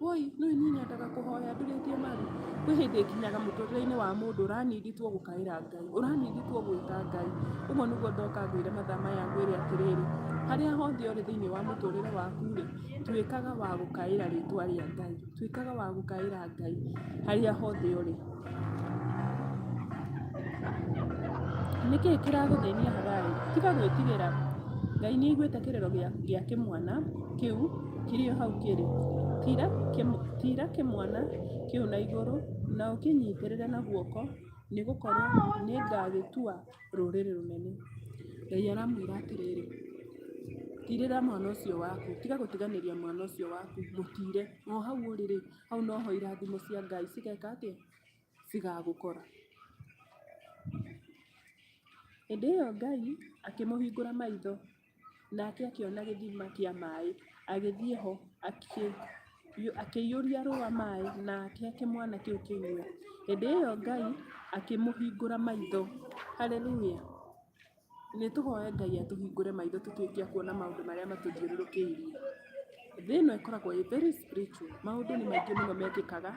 woi nĩũĩ niĩ nyendaga kũhoya ndurĩtie maru. Kwĩ hĩndĩ ĩkinyaga mũtũrĩre-inĩ wa mũndũ ũra need tu o gũkaĩra Ngai, ũra need tu o gwĩta Ngai. Ũguo nĩguo ndoka ngwĩre mathaa maya ngwĩre atĩrĩrĩ, harĩa hothe ũrĩ thĩiniĩ wa mũtũrĩre waku rĩ, tuĩkaga wa gũkaĩra rĩtwa rĩa Ngai, tuĩkaga wa gũkaĩra Ngai harĩa hothe ũrĩ. Nĩ kĩĩ kĩragũthĩnia Hagai? Tiga gwĩtigĩra. Ngai nĩ aiguĩte kĩrĩro gĩa kĩmwana kĩu kĩrĩ o hau kĩrĩ. Tiira kĩmwana kĩu na igũrũ na ũkĩnyitĩrĩre na guoko, nĩ gũkorũo nĩ ngagĩtua rũrĩrĩ rũnene. Ngai aramwĩra atĩrĩrĩ, tirĩra mwana ũcio waku, tiga gũtiganĩria mwana ũcio waku, mũtire. O hau ũrĩ-rĩ, hau noho irathimo cia Ngai cigeka atĩa? Cigagũkora. Hĩndĩ ĩyo Ngai akĩmũhingũra maitho, nake akĩona gĩthima kĩa maĩ, agĩthiĩ ho. akĩiyũria rũũa maĩ na akĩhe kĩmwana kĩu kĩnyue. Hĩndĩ ĩyo Ngai akĩmũhingũra maitho. Haleluya! Nĩ tũhoe Ngai atũhingũre maitho tũtuĩke a kuona maũndũ marĩa matũthiũrũrũkĩirie. Thĩ ĩno ĩkoragwo ĩ very spiritual, maũndũ nĩ maingĩ mũno mekĩkaga,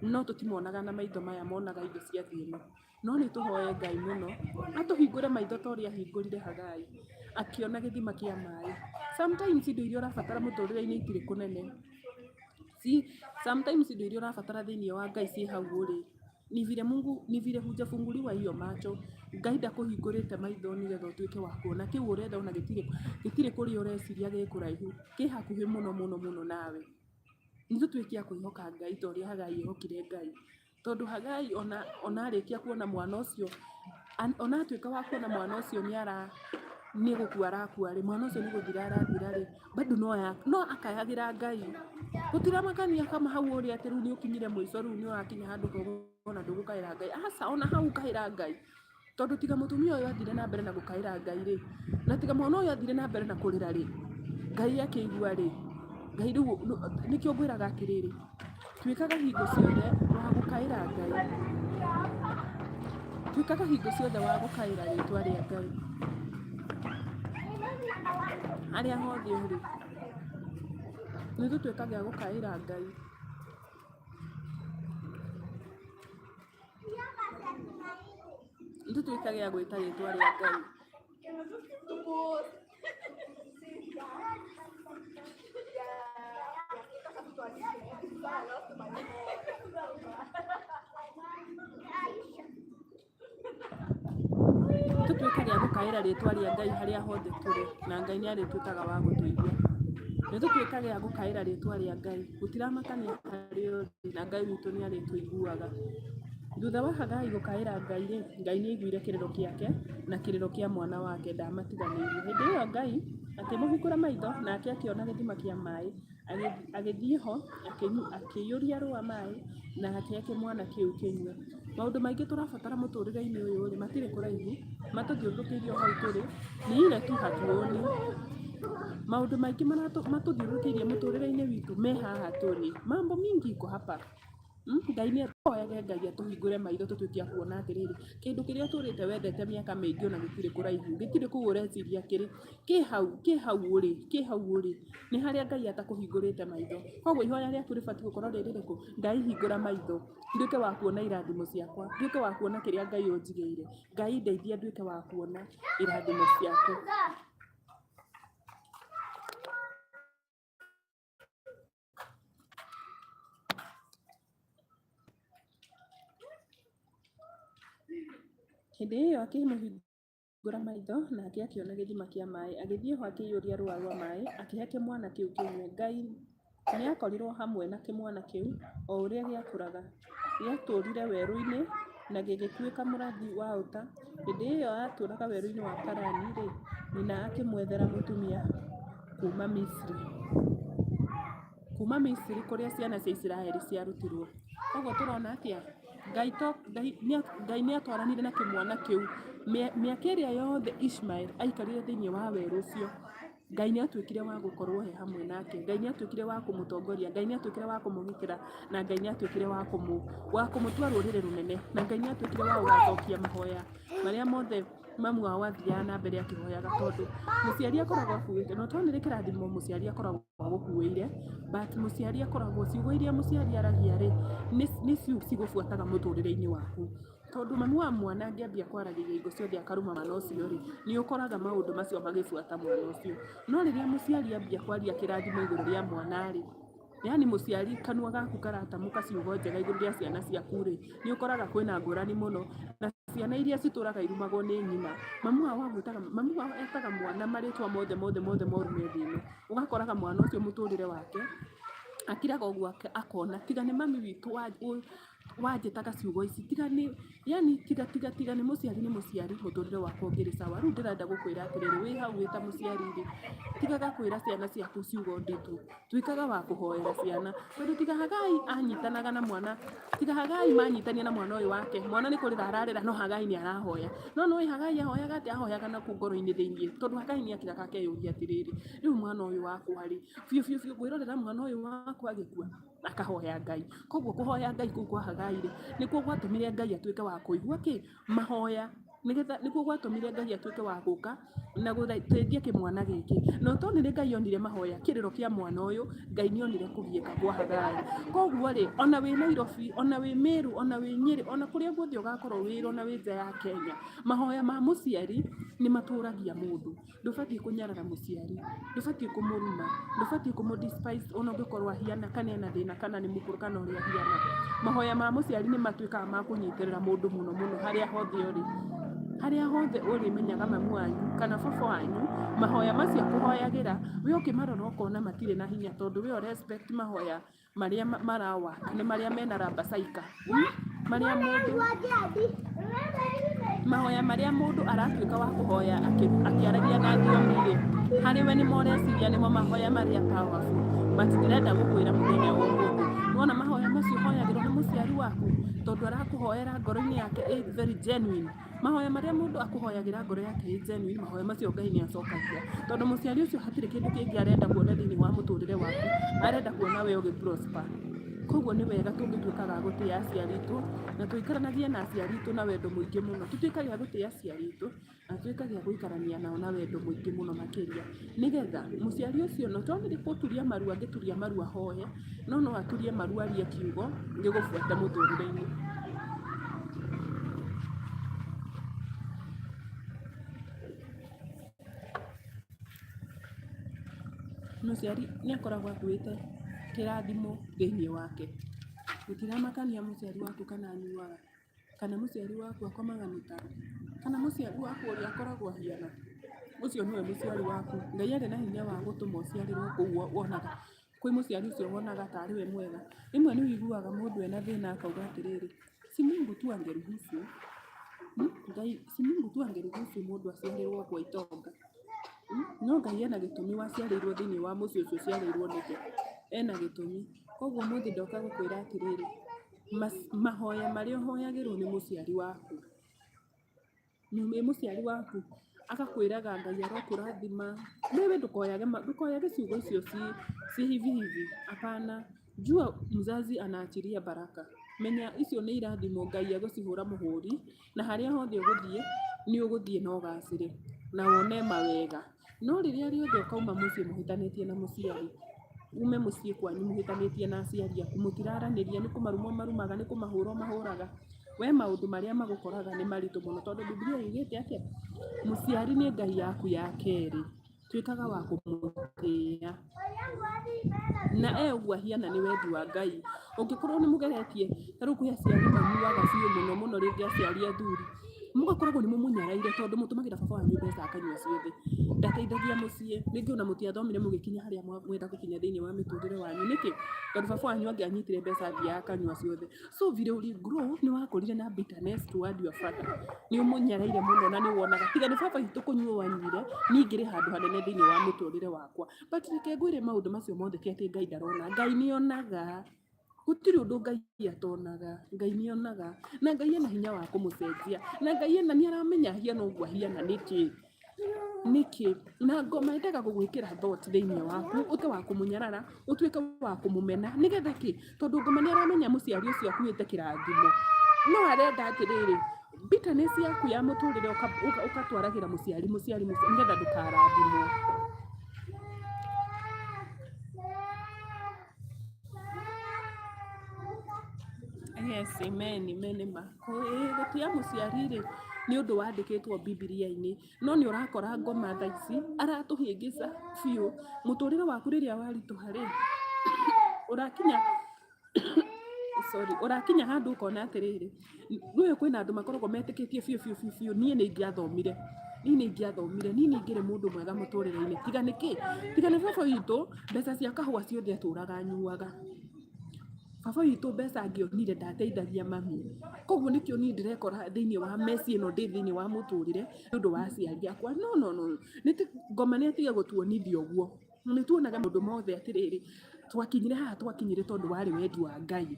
no tũtimonaga na maitho maya monaga indo cia thĩ ĩno. No nĩ tũhoe Ngai mũno, atũhingũre maitho ta ũrĩa ahingũrire Hagai, akĩona gĩthima kĩa maĩ. Sometimes indo iria ũrabatara mũtũrĩre-inĩ itirĩ kũnene. Sometimes indo iria ũrabatara thĩiniĩ wa Ngai ciĩ hau ũrĩ. Ni vile Mungu, ni vile hujafunguliwa hiyo macho. Ngai ndakũhingũrĩte maitho nĩgetha ũtuĩke wa kuona kĩu ũrenda ona gĩtirĩ gĩtirĩ kũrĩa ũreciria gĩ kũraihu, kĩ hakuhĩ mũno mũno mũno nawe. Nĩ tũtuĩke a kwĩhoka Ngai ta ũrĩa Hagai ehokire Ngai. Tondũ Hagai ona ona arĩkia kuona mwana ũcio, ona atuĩka wa kuona mwana ũcio nĩ ara nĩ gũkua arakua rĩ, mwana ũcio nĩ gũthira arathira rĩ, bado no akayagĩra Ngai. Gũtiramakania kama hau ũrĩ atĩ rĩu nĩ ũkinyire mũico rĩu nĩ ũrakinya handũ ũkauga ona ndũgũkaĩra Ngai. Aca ona hau kaĩra Ngai. Tondũ tiga mũtumia ũyũ athire na mbere na gũkaĩra Ngai rĩ, na tiga mwana ũyũ athire na mbere na kũrĩra rĩ, Ngai akĩigua rĩ, Ngai rĩu nĩkĩo ngwĩraga atĩrĩrĩ, tuĩkaga hingo ciothe wa gũkaĩra Ngai. Tuĩkaga hingo ciothe wa gũkaĩra rĩtwa rĩa Ngai. Harĩa hothe ũrĩ, nĩ tũtuĩkage a gũkaĩra Ngai. Nĩ tũtuĩkage a gwĩta rĩtwa rĩa Ngai. Tũtuĩkage a gũkaĩra rĩtwa rĩa Ngai harĩa hothe tũrĩ, na Ngai nĩ arĩtuĩkaga wa gũtũigua. Nĩ tũtuĩkage a gũkaĩra rĩtwa rĩa Ngai, gũtiramakania harĩa ũrĩ, na Ngai witũ nĩ arĩtũiguaga. Thutha wa Hagai gũkaĩra Ngai rĩ, Ngai nĩ aiguire kĩrĩro gĩake na kĩrĩro kĩa mwana wake, ndamatiganĩirie. Hĩndĩ ĩyo Ngai akĩmũhingũra maitho, nake akĩona gĩthima kĩa maĩ. Agĩthiĩ ho, akĩiyũria rũũa maĩ, na akĩhe kĩmwana kĩu kĩnyue. Maũndũ maingĩ tũrabatara mũtũrĩre-inĩ ũyũ rĩ, matirĩ kũraihu, matũthiũrũrũkĩirie o hau tũrĩ, ni ile tu hatuoni. Maũndũ maingĩ matũthiũrũrũkĩirie mũtũrĩre-inĩ witũ me haha tũrĩ. Mambo mingi iko hapa. Ngai nĩ tũhoyage Ngai atũhingũre maitho tũtuĩke a kuona atĩrĩrĩ, kĩndũ kĩrĩa ũtũrĩte wendete mĩaka mĩingĩ ona gĩtirĩ kũraihu, gĩtirĩ kũu ũreciria kĩrĩ, kĩ hau, kĩ hau ũrĩ, kĩ hau ũrĩ, nĩ harĩa Ngai atakũhingũrĩte maitho. Koguo ihoya rĩaku rĩbatiĩ gũkorwo rĩ rĩrĩkũ? Ngai hingũra maitho, nduĩke wa kuona irathimo ciakwa, nduĩke wa kuona kĩrĩa Ngai ũnjigĩire. Ngai ndeithia nduĩke wa kuona irathimo ciaku. Hĩndĩ ĩyo akĩmũhingũra maitho, nake akĩona gĩthima kĩa maĩ. Agĩthiĩ ho akĩiyũria rũũa rwa maĩ, akĩhe kĩmwana kĩu kĩnyue. Ngai nĩakorirwo hamwe na kĩmwana kĩu o ũrĩa gĩakũraga. Gĩatũũrire werũ-inĩ na gĩgĩtuĩka mũrathi wa ũta. Hĩndĩ ĩyo aatũũraga werũ-inĩ wa Parani-rĩ, nyina akĩmwethera mũtumia kuuma Misiri. Kuuma Misiri kũrĩa ciana cia Isiraeli ciarutirwo. Koguo tũrona atĩa? Ngai to Ngai Ngai nĩ atwaranire na kĩmwana kĩu mĩaka ĩrĩa yothe Ishmael aikarire thĩinĩ wa werũ ũcio. Ngai nĩ atuĩkire wa gũkorwo he hamwe nake. Ngai nĩ atuĩkire wa kũmũtongoria. Ngai nĩ atuĩkire wa kũmũgitĩra. Na Ngai nĩ atuĩkire wa kũmũ wa kũmũtua rũrĩrĩ rũnene. Na Ngai nĩ atuĩkire wa gũgacokia mahoya marĩa mothe mamu wao athiaga na mbere akĩhoyaga tondũ mũciari akoragwo akuĩte, no to nĩ kĩrathimo mũciari akoragwo agũkuĩire, but mũciari akoragwo, ciugo iria mũciari aragia rĩ, nĩ cigũbuataga mũtũrĩre-inĩ waku. Tondũ mami wa mwana angĩambia kwaragĩria hingo ciothe akaruma mwana ũcio rĩ, nĩ ũkoraga maũndũ macio magĩbuata mwana ũcio. No rĩrĩa mũciari ambia kwaria kĩrathimo igũrũ rĩa mwana rĩ, yaani mũciari kanua gaku karatamũka ciugo njega igũrũ rĩa ciana ciaku rĩ, nĩ ũkoraga kwĩna ngũrani mũno na ciana iria citũraga irumagwo nĩ nyina. Mamu wao agwĩtaga, mamu wao etaga mwana marĩtwa mothe mothe mothe moru me thĩ ĩno. Ũgakoraga mwana ũcio mũtũrĩre wake, akiraga ũguo akona tiga nĩ mami witũ. Wanjĩtaga ciugo ici tiga nĩ yani tiga tiga tiga nĩ mũciari nĩ mũciari mũtũrĩre wakwa ũngĩrĩ sawa. Rĩu ndĩrenda gũkwĩra atĩrĩrĩ wĩ hau wĩ ta mũciari rĩ, tigaga kwĩra ciana ciaku ciugo nditũ, tuĩkaga wa kũhoera ciana tondũ tiga Hagai anyitanaga na mwana, tiga Hagai manyitania na mwana ũyũ wake, mwana nĩ kũrĩra ararĩra no Hagai nĩ arahoya. No nĩũĩ Hagai ahoyaga atĩa? Ahoyaga nakũu ngoro-inĩ thĩiniĩ tondũ Hagai nĩ akiraga akeyũria atĩrĩrĩ, rĩu mwana ũyũ wakwa rĩ, biũ biũ biũ ngwĩrorera mwana ũyũ wakwa agĩkua? Akahoya Ngai. Koguo kũhoya Ngai kũu kwa Hagai rĩ, nĩkuo gwatũmire Ngai atuĩke wa kũigua kĩ? Mahoya. Nĩgetha nĩkuo gwatũmire Ngai atuĩke wa gũka na gũteithia kĩmwana gĩkĩ. Na ũtonire Ngai onire mahoya, kĩrĩro kĩa mwana ũyũ, Ngai nĩ onire kũgiĩka kwa Hagai. Koguo rĩ, ona wĩ Nairobi, ona wĩ Meru, ona wĩ Nyĩrĩ, ona kũrĩa guothe ũgakorwo wĩ ona wĩ nja ya Kenya, mahoya ma mũciari nĩ matũragia mũndũ. Ndũbatiĩ kũnyarara mũciari, ndũbatiĩ kũmũruma, ndũbatiĩ kũmũ despise ona ũngĩkorwo ahiana kana ena thĩna kana nĩ mũkũrũ kana ũrĩa ahiana. Mahoya ma mũciari nĩ matuĩkaga ma kũnyitĩrĩra mũndũ mũno mũno harĩa hothe ũrĩ. Harĩa hothe ũrĩ menyaga mami wanyu kana baba wanyu, mahoya macio akũhoyagĩra, we ũkĩmarora ũkona matirĩ na hinya tondũ we ũ respect mahoya marĩa mara work nĩ marĩa mena rambacaika marĩa mũndũ mahoya marĩa mũndũ aratuĩka wa kũhoya akĩaragia na thiomi rĩ, harĩ we nĩmo ũreciria nĩmo mahoya marĩa powerful, but ndĩrenda gũkwĩra mũthenya wa ũmũthĩ, wona mahoya macio ũhoyagĩrwo nĩ mũciari waku, tondũ arakũhoera ngoro-inĩ yake ĩ very genuine. Mahoya marĩa mũndũ akũhoyagĩra ngoro yake ĩ genuine, mahoya macio Ngai nĩ acokagia. Tondũ mũciari ũcio hatirĩ kĩndũ kĩngĩ arenda kuona thĩinĩ wa mũtũrĩre waku, arenda kuona we ũgĩ prosper. Koguo nĩ wega tũngĩtuĩkaga a gũtĩa aciari aitũ, na tũikaranagie na aciari aitũ na wendo mũingĩ mũno. Tũtuĩkage a gũtĩa aciari aitũ, na tũtuĩkage a gũikarania nao na wendo mũingĩ mũno makĩria. Nĩgetha mũciari ũcio to nĩ gũturia maru angĩturia maru ahoe, no no aturie maru arie kiugo gĩgũbuate mũtũrĩre-inĩ. Mũciari nĩ akoragwo akuĩte kĩrathimo thĩiniĩ wake. Gũtiramakania mũciari waku kana anyuaga, kana mũciari waku akomaga mĩtaro, kana mũciari waku ũrĩa akoragwo ahiana, ũcio nĩwe mũciari waku. Ngai arĩ na hinya wa gũtũma ũciarĩrwo kũu wonaga, kwĩ mũciari ũcio wonaga tarĩ we mwega. Rĩmwe nĩ ũiguaga mũndũ ena thĩna akauga atĩrĩrĩ, si Mungu tu angeruhusu, Ngai, si Mungu tu angeruhusu mũndũ aciarĩrwo kwa itonga. No Ngai ena gĩtũmi waciarĩirwo thĩinĩ wa mũciĩ ũcio ũciarĩirwo nĩkĩ, ena gĩtũmi. Koguo ũmũthĩ ndoka gũkwĩra atĩrĩrĩ, mahoya marĩa ũhoyagĩrwo nĩ mũciari waku, wĩ mũciari waku agakwĩraga Ngai arokũrathima, wewe ndũkoyage ciugo icio ci hivi hivi, hapana. Jua mzazi anaachilia baraka. Menya icio nĩ irathimo Ngai egũcihũra mũhũri, na harĩa hothe ũgũthiĩ, nĩ ũgũthiĩ na ũgacĩre, na wone mawega. No rĩrĩa rĩothe ũkauma mũciĩ mũhĩtanĩtie na mũciari, ume mũciĩ kwanyu mũhĩtanĩtie na aciari aku, mũtiraranĩria, nĩ kũmaruma ũmarumaga, nĩ kũmahũra ũmahũraga, we maũndũ marĩa magũkoraga nĩ maritũ mũno tondũ Bibilia yugĩte atĩa? Mũciari nĩ Ngai yaku ya kerĩ. Tuĩkaga wa kũmũtĩĩa. Na e ũguo ahiana nĩ wendi wa Ngai. Ũngĩkorwo nĩ mũgeretie, ta rĩu kwĩ aciari manyuaga biũ mũno mũno rĩngĩ aciari athuri, mũgakoragwo nĩ mũmũnyaraire tondũ mũtũmagĩra baba wanyu mbeca akanyua ciothe. Ndateithagia mũciĩ, rĩngĩ ona mũtiathomire mũgĩkinya harĩa mwenda gũkinya thĩiniĩ wa mĩtũrĩre wanyu. Nĩkĩ? Tondũ baba wanyu angĩanyitire mbeca athiaga akanyua ciothe. So vile uli grow nĩ wakũrire na bitterness toward your father. Nĩ ũmũnyaraire mũno na nĩ wonaga tiga nĩ baba witũ kũnyua wanyuire, niĩ ingĩrĩ handũ hanene thĩiniĩ wa mũtũrĩre wakwa. But reke ngwĩre maũndũ macio mothe ti atĩ Ngai ndarona, Ngai nĩ onaga. Gũtirĩ ũndũ Ngai atonaga, Ngai nĩ onaga. Na Ngai ena hinya wa kũmũcenjia. Na Ngai ena nĩ aramenya ahiana ũguo ahiana nĩkĩ. Nĩkĩ? Na ngoma yendaga gũgwĩkĩra thought thĩinĩ waku, ũtuĩke wa kũmũnyarara, ũtuĩke wa kũmũmena, nĩgetha kĩ? Tondũ ngoma nĩ aramenya mũciari ũcio akuĩte kĩrathimo. No arenda atĩrĩrĩ, bitterness yaku ya mũtũrĩre ũgatwaragĩra mũciari mũciari mũciari nĩgetha ndũkarathimwo. Yes, amen, amen ma. Gũtĩa mũciari rĩ, nĩ ũndũ wandĩkĩtwo Bibilia-inĩ, no nĩ ũrakora ngoma thaa ici aratũhĩngĩca biũ. Mũtũrĩre waku rĩrĩa waritũha rĩ, ũrakinya sorry, ũrakinya handũ ũkona atĩrĩrĩ, nĩũĩ kwĩna andũ makoragwo metĩkĩtie biũ biũ biũ biũ niĩ nĩ ingĩathomire, niĩ nĩ ingĩathomire, niĩ nĩ ingĩrĩ mũndũ mwega mũtũrĩre-inĩ, tiga nĩkĩ? Tiga nĩ baba witũ mbeca cia kahũa ciothe atũraga anyuaga. Baba witũ mbeca angĩonire ndateithagia mami. Koguo nĩkĩo niĩ ndĩrekora thĩiniĩ wa mess ĩno ndĩ thĩiniĩ wa mũtũrĩre nĩ ũndũ wa aciari akwa. No no no, ngoma nĩ atige gũtuonithia ũguo. Nĩ tuonaga maũndũ mothe atĩrĩrĩ, twakinyire haha twakinyire tondũ warĩ wendi wa Ngai.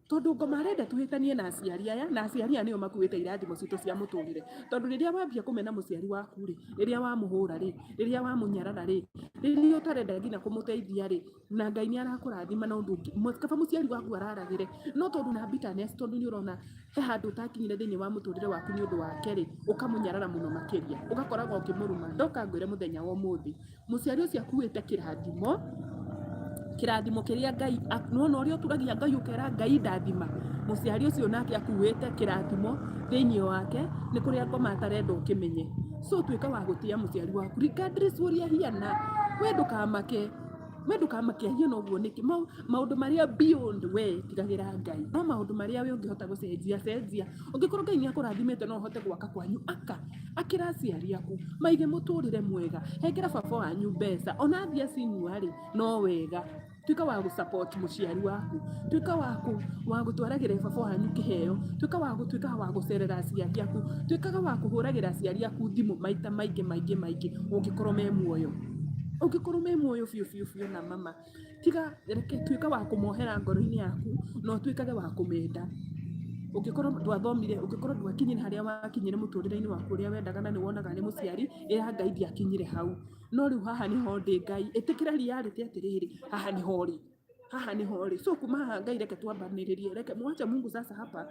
Tondũ ngoma arenda tũhĩtanie na aciari aya, na aciari aya nĩo makuĩte irathimo citũ cia mũtũrĩre. Tondũ rĩrĩa wambia kũmena mũciari waku rĩ, rĩrĩa wamũhũra rĩ, rĩrĩa wamũnyarara rĩ, rĩrĩa ũtarenda nginya kũmũteithia rĩ, na Ngai nĩ arakũrathima na ũndũ ũngĩ, kaba mũciari waku araragĩre, no tondũ na bitterness, tondũ nĩ ũrona he handũ ũtakinyire thĩinĩ wa mũtũrĩre waku nĩ ũndũ wake rĩ, ũkamũnyarara mũno makĩria, ũgakoragwo ũkĩmũruma. Ndoka ngwĩre mũthenya wa ũmũthĩ, mũciari ũcio akuĩte kĩrathimo, kĩrathimo kĩrĩa Ngai, nĩwona ũrĩa ũturagia Ngai ũkera Ngai ndathima, mũciari ũcio nake akuĩte kĩrathimo thĩinĩ wake, nĩ kũrĩa ngoma atarenda ũkĩmenye. So tuĩka wa gũtĩa mũciari waku regardless ũrĩa ahiana, we ndũkamake. We ndũkamake ahiana ũguo nĩkĩ. Maũndũ marĩa beyond we tigagĩra Ngai. No maũndũ marĩa we ũngĩhota gũcenjia cenjia. Ũngĩkorwo Ngai nĩ akũrathimĩte no ũhote gwaka kwanyu aka. Akĩra aciari aku maige mũtũrĩre mwega. Hengera baba wanyu mbeca ona athiĩ acinyua rĩ no wega. Tuĩka wa gũ support mũciari waku. Tuĩka wa gũtwaragĩra baba wanyu kĩheo. Tuĩka wa gũtuĩka wa gũcerera aciari aku. Tuĩkaga wa kũhũragĩra aciari aku thimũ maita maingĩ maingĩ maingĩ ũngĩkorwo me muoyo. Ũngĩkorwo me muoyo biũ biũ biũ na mama, tiga reke tuĩka wa kũmohera ngoro-inĩ yaku na ũtuĩkage wa kũmenda. Ũngĩkorwo ndwathomire, ũngĩkorwo ndwakinyire harĩa wakinyire mũtũrĩre-inĩ waku ũrĩa wendaga na nĩ wonaga nĩ mũciari, ĩra Ngai ndiakinyire hau. No rĩu haha nĩho ndĩ Ngai, ĩtĩkĩra reality atĩrĩrĩ, haha nĩho ũrĩ, haha nĩho ũrĩ. So kuma haha Ngai reke twambanĩrĩrie, reke mwacha Mungu sasa hapa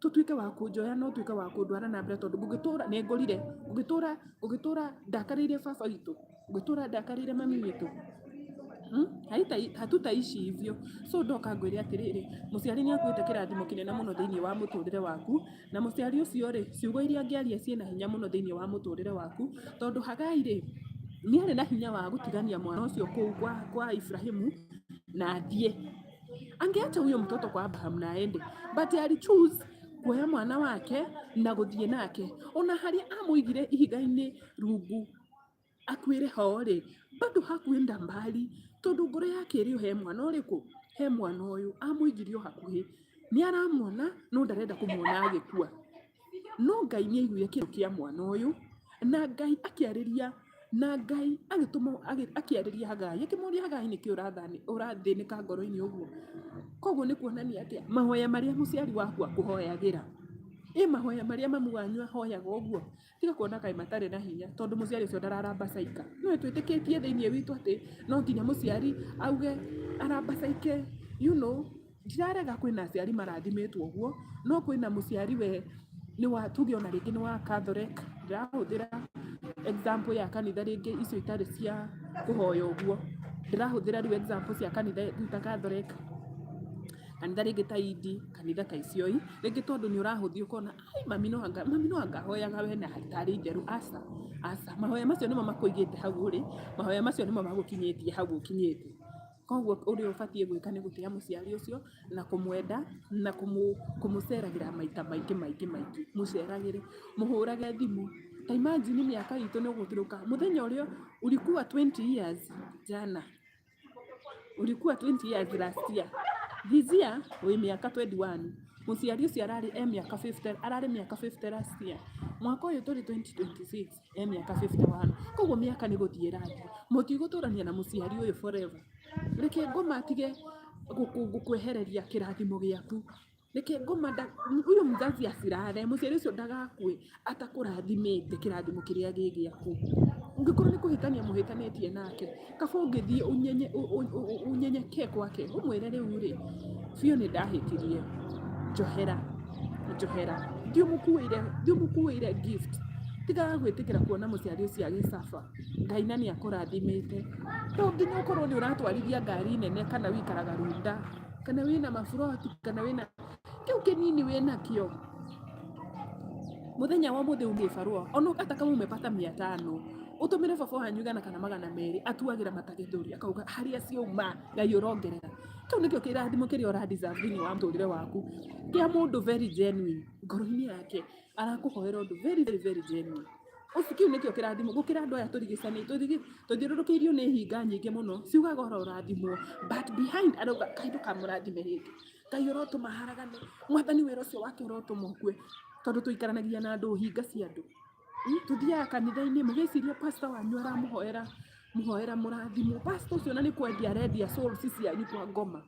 tũtuĩke wa kũnjoya na ũtuĩke wa kũndwara na mbere tondũ ngũgĩtũra nĩ ngũrire, ngũgĩtũra ngũgĩtũra ndakarĩire baba witũ, ngũgĩtũra ndakarĩire mami witũ. Hmm? Hatutaishi hivyo. So ndoka ngwĩre atĩrĩrĩ, mũciari nĩ akuĩte kĩrathimo kĩnene mũno thĩinĩ wa mũtũrĩre waku, na mũciari ũcio rĩ, ciugo iria angĩaria ciĩna hinya mũno thĩinĩ wa mũtũrĩre waku, tondũ Hagai rĩ, nĩ arĩ na hinya wa gũtigania mwana ũcio kũu kwa Ibrahimu na athiĩ. Angeacha huyo mtoto kwa Abraham na aende, but ali choose kuoya mwana wake na gũthiĩ nake ona harĩa amũigire ihiga-inĩ rungu akuĩre ho rĩ, bado hakuenda mbali tondũ ngoro yake ĩrĩ o he mwana ũrĩkũ? He mwana ũyũ, amũigire o hakuhĩ. Nĩ aramwona no ndarenda kũmuona agĩkua. No Ngai nĩ aiguire kĩrĩro kĩa mwana ũyũ na Ngai akĩarĩria na Ngai agĩtũma akĩarĩria Hagai akĩmũria Hagai nĩkĩ ũrathĩnĩka ngoro-inĩ ũguo? Koguo nĩ kuonania atĩa? Mahoya marĩa mũciari waku akũhoyagĩra, ĩ mahoya marĩa mamu wanyu ahoyaga ũguo? Tiga kuona kaĩ matarĩ na hinya tondũ mũciari ũcio ndararabacaika. Nĩũĩ twĩtĩkĩtie thĩiniĩ witũ atĩ no nginya mũciari auge arabacaike you know. Ndirarega kwĩna aciari marathimĩtwo ũguo, no kwĩna mũciari we nĩ wa tuge ona rĩngĩ nĩ wa Catholic, ndĩrahũthĩra example ya kanitha rĩngĩ icio itarĩ cia kũhoya ũguo. Ndĩrahũthĩra rĩu example cia kanitha rĩu ta Catholic, kanitha rĩngĩ ta Indi, kanitha ta icio ĩ, rĩngĩ tondũ nĩ ũrahũthia ũkona ai mami no anga mami no anga ahoyaga we na tarĩ itherũ, aca aca, mahoya macio nĩmo makũigĩte hau ũrĩ, mahoya macio nĩmo magũkinyĩtie hau ũkinyĩte. Koguo ũrĩa ũbatiĩ gwĩka nĩ gũtĩa mũciari ũcio na kũmwenda na kũmũceragĩra maita maingĩ maingĩ maingĩ, mũceragĩre, mũhũrage thimũ. Ta imagine mĩaka itũ nĩ ũgũtuĩka, mũthenya ũrĩa ulikuwa 20 years jana, ulikuwa 20 years last year, this year wĩ mĩaka 21, mũciari ũcio ararĩ e mĩaka 50, ararĩ mĩaka 50 last year, mwaka ũyũ tũrĩ 2026 e mĩaka 51, koguo mĩaka nĩ gũthiĩ ĩrathiĩ, mũtigũtũrania na mũciari ũyũ forever. Reke ngoma atige gũkwehereria kĩrathimo gĩaku. Reke ngoma huyo mzazi asilale, mũciari ũcio ndagakue atakũrathimĩte kĩrathimo kĩrĩa gĩ gĩaku. Ũngĩkorwo nĩ kũhĩtania mũhĩtanĩtie nake, kaba ũngĩthiĩ unyenyekee kwake, ũmwĩre rĩu rĩ, biũ nĩ ndahĩtirie, njohera, njohera. Thiĩ ũmũkuĩre, thiĩ ũmũkuĩre gift. Tigaga gwĩtĩkĩra kuona mũciari ũcio agĩ suffer. Ngai na nĩ akũrathimĩte. To nginya ũkorwo nĩ ũratwarithia ngari nene kana ũikaraga Runda, kana wĩna maburoti, kana wĩna, kĩu kĩnini wĩnakĩo. Mũthenya wa ũmũthĩ umie barũa, ona hata kama umepata 500, ũtũmĩre baba wanyu 100 kana 200, atuagĩra mata gĩthũri, akauga harĩa ciauma Ngai ũrongerera. Kĩu nĩkĩo kĩrathimo kĩrĩa ũra deserve thĩinĩ wa mũtũrĩre waku, kĩa mũndũ very genuine, ngoro-inĩ yake arakũhoera ũndũ very very very genuine. Ũcio kĩu nĩkĩo kĩrathimo gũkĩra andũ aya tũrigicanĩtio tũthiũrũrũkĩirio nĩ hinga nyingĩ mũno ciugaga oro ũrathimwo, but behind arauga Ngai ndũkamũrathime rĩngĩ, Ngai ũrotũma aharagane, Mwathani wĩra ũcio wake ũrotũma ũkue, tondũ tũikaranagia na andũ hinga cia andũ. Tũthiaga kanitha-inĩ mũgĩciria pastor wanyu aramũhoera mũhoera mũrathimwo, pastor ũcio ona nĩ kwendia arendia souls cianyu kwa ngoma.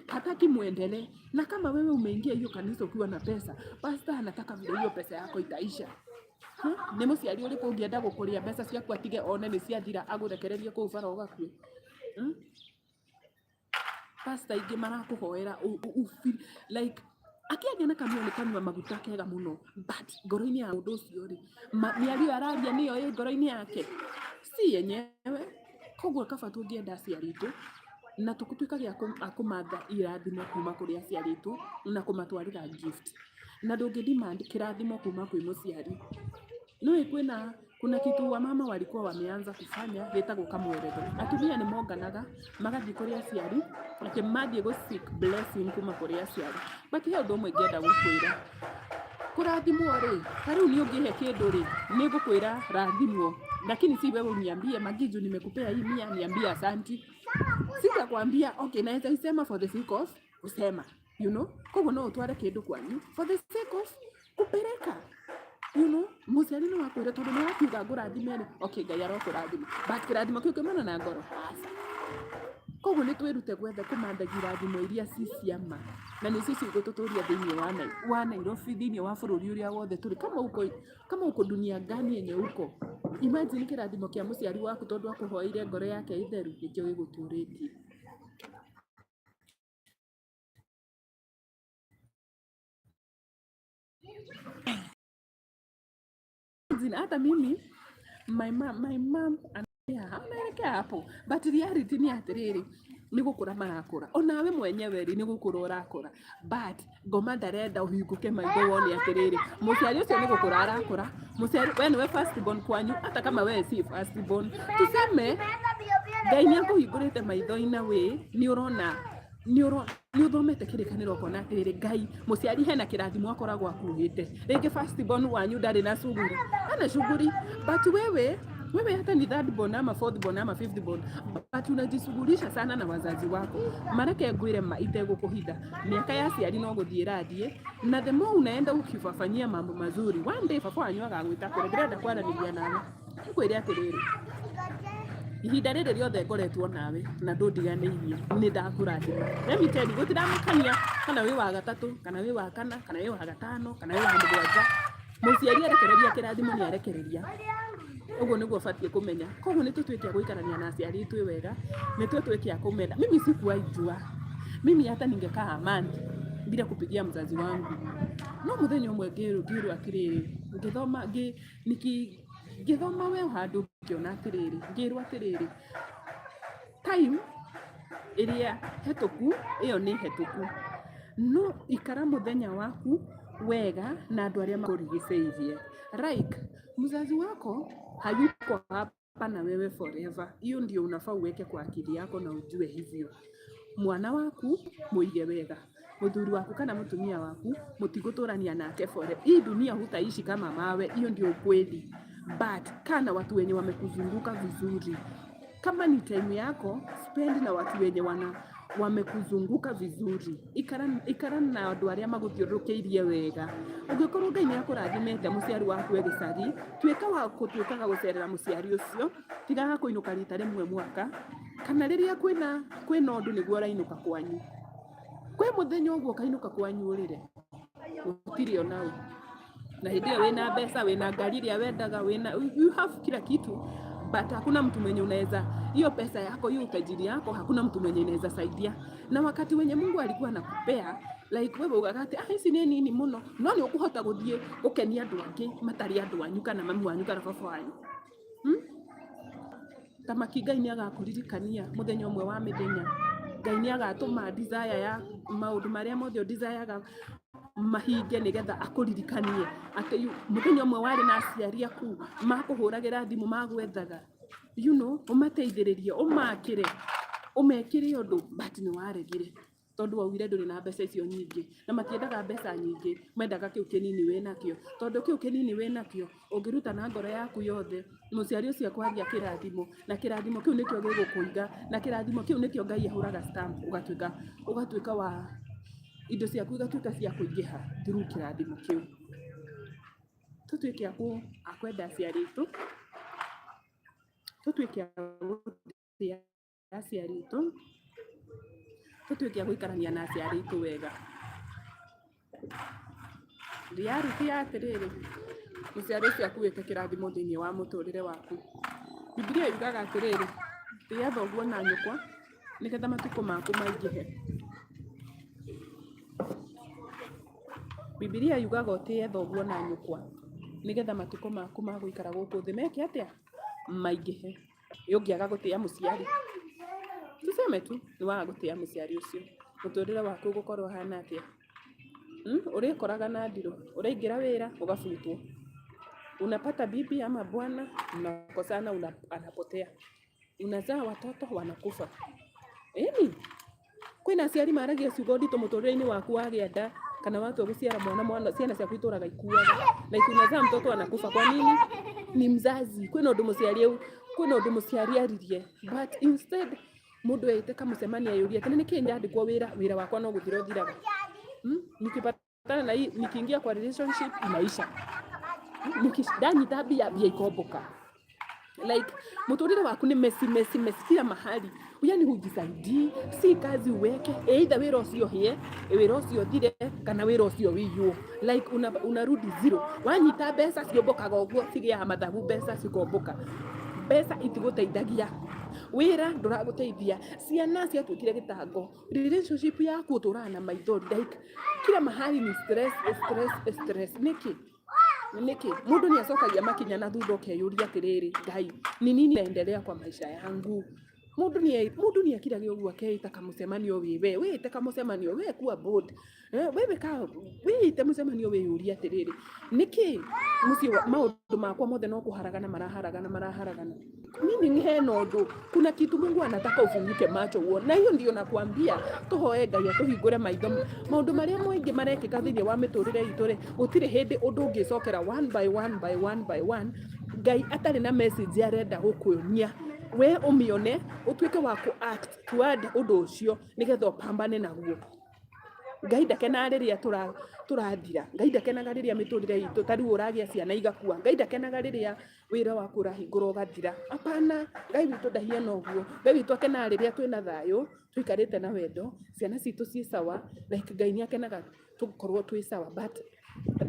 Hataki muendelee. Na kama wewe umeingia hiyo kanisa ukiwa na pesa, pastor anataka vile hiyo pesa yako itaisha. Nĩ mũciari ũrĩkũ ũngĩenda gũkũrĩa mbeca ciaku atige one nĩ ciathira agũrekererie kũu bara ũgakue? Hmm? Pastor aingĩ marakũhoera like akĩaria na kanua nĩ kanua maguta kega mũno, but ngoro-inĩ ya mũndũ ũcio rĩ, mĩario araria nĩyo ĩ ngoro-inĩ yake, si yenyewe. Koguo kaba tũngĩenda aciari aitũ na tũtuĩkage a kũmatha irathimo kuma kũrĩ aciari aitũ na kũmatwarĩra gift. Na ndũngĩ demand kĩrathimo kuma kwĩ mũciari. Nĩũĩ kwĩna kuna kitu wamama walikuwa wameanza kufanya gĩtagwo kamweretho. Atumia nĩ monganaga magathiĩ kũrĩ aciari atĩ mathiĩ gũ seek blessing kuma kũrĩ aciari. But he ũndũ ũmwe ingĩenda gũkwĩra, kũrathimwo rĩ, ta rĩu niĩ ũngĩhe kĩndũ rĩ, nĩ ngũkwĩra rathimwo, lakini si wewe uniambie Magiju, nimekupea hii 100, niambie asanti. Sitakwambia okay, naweza isema for the sake of kusema. Koguo no ũtware kĩndũ kwanyu for the sake of kupeleka. Mũciari no akwĩre tondũ nĩ wakiuga ngũrathime rĩ, okay, Ngai arokũrathima, but kĩrathimo kĩu kĩumana na ngoro? Aca. Koguo nĩ twĩrute gwetha kũmanthagia irathimo iria ci cia ma na nĩcio cigũtũtũria thĩinĩ wa Nairobi, thĩinĩ wa bũrũri ũrĩa wothe tũrĩ. Kama uko dunia gani yenye uko, imagine kĩrathimo kĩa mũciari waku tondũ akũhoeire ngoro yake ĩtheru nĩkĩo gĩgũtũrĩtie. Imagine, hata mimi my mom anaelekea hapo, but reality nĩ atĩrĩrĩ, nĩ gũkũra marakũra, onawe mwenyewe rĩ, nĩ gũkũra ũrakũra, but ngoma ndarenda ũhingũke maitho wone atĩrĩrĩ, mũciari ũcio nĩ gũkũra arakũra. Mũciari we nĩwe first born kwanyu, hata kama we si first born, tuseme Ngai nĩ akũhingũrĩte maitho in a way nĩ ũrona, nĩ ũthomete kĩrĩkanĩro ũkona atĩrĩrĩ, Ngai mũciari hena kĩrathimo akoragwo akuhĩte. Rĩngĩ first born wanyu ndarĩ na shughuli, ana shughuli, but wewe hata ni third born ama fourth born ama fifth born, but unajishughulisha sana na wazazi wako. Mareke ngwĩre ma itegũkũhitha, mĩaka ya aciari no gũthiĩ ĩrathiĩ, na the more unaenda ukifafanyia mambo mazuri, one day baba wanyu agagwĩta kwĩra ndĩrenda kwaranĩria nawe, ngwĩre atĩrĩrĩ, ihinda rĩrĩ rĩothe ngoretwo nawe na ndũndiganĩirie, nĩ ndakũrathima. Let me tell you, gũtiramakania kana wĩ wa gatatũ, kana wĩ wa kana, kana wĩ wa gatano, kana wĩ wa mũgwanja, mũciari arekereria kĩrathimo nĩ arekereria. Ũguo nĩguo ũbatiĩ kũmenya. Koguo nĩ tũtuĩke a gũikarania na aciari twĩ wega, nĩ tũtuĩke a kũmenda. Mimi sikuwahi jua, mimi hata ningekaa a month bila kupigia mzazi wangu, no mũthenya ũmwe ngĩrwo atĩrĩrĩ, ngĩthoma ngĩthoma we handũ ngĩona atĩrĩrĩ, ngĩrwo atĩrĩrĩ, time ĩrĩa hetũku ĩyo nĩ hetũku, no ikara mũthenya waku wega na andũ arĩa makũrigicĩirie. Like mzazi wako hayuko hapa na wewe forever. Hiyo ndio unafaa uweke kwa akili yako na ujue hivyo. Mwana waku muige wega, muthuri waku kana mutumia waku mutigũtũrania nake forever. Hii dunia hutaishi kama mawe, hiyo ndio ukweli, but kana watu wenye wamekuzunguka vizuri. Kama ni time yako, spend na watu wenye wamekuzunguka vizuri. Ikara na andũ arĩa magũthiũrũrũkĩirie wega. Ũngĩkorwo Ngai nĩ akũrathimĩte, mũciari waku e gĩcagi, tuĩka wa gũtuĩkaga gũcerera mũciari ũcio, tigaga kũinũka rita rĩmwe mwaka kana rĩrĩa kwĩna ũndũ nĩguo ũrainũka kwanyu. Kwĩ mũthenya ũguo ũkainũka kwanyu ũrĩre gũtirĩ ona ũ, na hĩndĩ ĩyo wĩna mbeca, wĩna ngari ĩrĩa wendaga, wĩna, you have kila kitu, but hakuna mtu mwenye unaweza hiyo pesa yako, hiyo utajiri yako, hakuna mtu mwenye inaweza saidia. Na wakati wenye Mungu alikuwa anakupea, like wewe ugaga atĩ ah, ici nĩ nini mũno, no nĩ ũkũhota gũthiĩ gũkenia andũ angĩ matarĩ andũ anyu kana mami wanyu kana baba wanyu, Tamaki Ngai nĩ agakũririkania mũthenya ũmwe wa mĩthenya. Ngai nĩ agatũma desire ya maũndũ marĩa mothe ũdesireaga mahinge nĩgetha akũririkanie atĩ mũthenya ũmwe warĩ na aciari aku makũhũragĩra thimũ magwethaga, ũmateithĩrĩrie, ũmakĩre, ũmekĩre ũndũ, but nĩ waregire. Tondũ waugire ndũrĩ na mbeca icio nyingĩ, na matiendaga mbeca nyingĩ, mendaga kĩu kĩnini wĩnakĩo. Tondũ kĩu kĩnini wĩnakĩo, ũngĩruta na ngoro yaku yothe, mũciari ũcio ekwaria kĩrathimo, na kĩrathimo kĩu nĩkĩo gĩgũkũiga, na kĩrathimo kĩu nĩkĩo Ngai ahũraga stamp ũgatuĩka, ũgatuĩka wa, indo ciaku igatuĩka cia kũingĩha through kĩrathimo kĩu. Tũtuĩke a kwenda aciari aitũ, tũtuĩke a gũtĩa aciari aitũ, tũtuĩke a gũikarania na aciari aitũ wega. Reality ya atĩrĩrĩ, mũciari ũcio akuĩte kĩrathimo thĩiniĩ wa mũtũrĩre waku. Bibilia yugaga atĩrĩrĩ, tĩa thoguo na nyũkwa nĩgetha matukũ maku maingĩhe. Bibilia yugaga ũtĩe thoguo na nyũkwa nĩgetha matukũ maku ma gũikara gũkũ thĩ meke atĩa? Maingĩhe. Ĩ ũngĩaga gũtĩa mũciari? Tuseme tu nĩ waga gũtĩa mũciari ũcio, mũtũrĩre waku ũgũkorwo ũhana atĩa? Ũrĩkoraga na ndirũ, ũraingĩra wĩra ũgabutwo, unapata bibi ama bwana mnakosana anapotea, unazaa watoto wanakufa. Ĩni, kwĩna aciari maragia ciugo nditũ mũtũrĩre-inĩ waku wagĩa nda kana watua gũciara mwana, mwana ciana ciaku itũraga ikuaga. Like unazaa mtoto anakufa. Kwa nini? Ni mzazi. Kwĩna ũndũ mũciari kwĩna ũndũ mũciari aririe but instead mũndũ ĩte kamũcemanio eyũrie atĩ nĩkĩ ndandĩkwo wĩra, wĩra wakwa no gũthira ũthiraga. Nikipatana na hii, nikiingia kwa relationship inaisha. Ndanyita mbia, mbia ikomboka. Like mũtũrĩre waku nĩ messy messy messy kila mahali, yani hujisaidii, si kazi uweke either wĩra ũcio ũhĩe, wĩra ũcio ũthire, kana wĩra ũcio wĩiywo. Like unarudi zero. Wanyita mbeca ciũmbũkaga ũguo, cigĩaga mathabu, mbeca cikombũka. Mbeca itigũteithagia, wĩra ndũragũteithia, ciana ciatuĩkire gĩtango, relationship yaku ũtũraga na maithori, like kila mahali ni stress stress stress. Nĩkĩ? Nĩkĩ? Mũndũ nĩ acokagia makinya na thutha ũkeyũria atĩrĩrĩ, Ngai, ni nini naendelea kwa maisha yangu? Mũndũ nĩ akiragia ũguo akeĩta kamũcemanio wĩ we, wĩĩte kamũcemanio, we kuwa bored. Wewe ka wĩĩte mũcemanio wĩyũrie atĩrĩrĩ, nĩkĩ mũciĩ maũndũ makwa mothe no kũharagana maraharagana maraharagana? Meaning hena ũndũ, kuna kitu Mungu anataka ufunguke macho uone. Na hiyo ndio nakwambia tũhoe Ngai atũhingũre maitho. Maũndũ marĩa maingĩ marekĩka thĩinĩ wa mĩtũrĩre itũ rĩ, gũtirĩ hĩndĩ ũndũ ũngĩcokera one by one by one by one Ngai atarĩ na message arenda gũkuonia, we ũmĩone ũtuĩke wa kũ act toward ũndũ ũcio nĩgetha ũpambane naguo. Ngai ndakenaga rĩrĩa tũrathira, Ngai ndakenaga rĩrĩa mĩtũrĩre itũ ta rĩu ũragĩa ciana igakua, Ngai ndakenaga rĩrĩa wĩra waku ũrahingũra ũgathira. Hapana, Ngai witũ ndahiana ũguo. Ngai witũ akenaga rĩrĩa twĩna thayũ, tũikarĩte na wendo, ciana citũ ciĩ sawa, like Ngai nĩ akenaga tũkorwo twĩ sawa but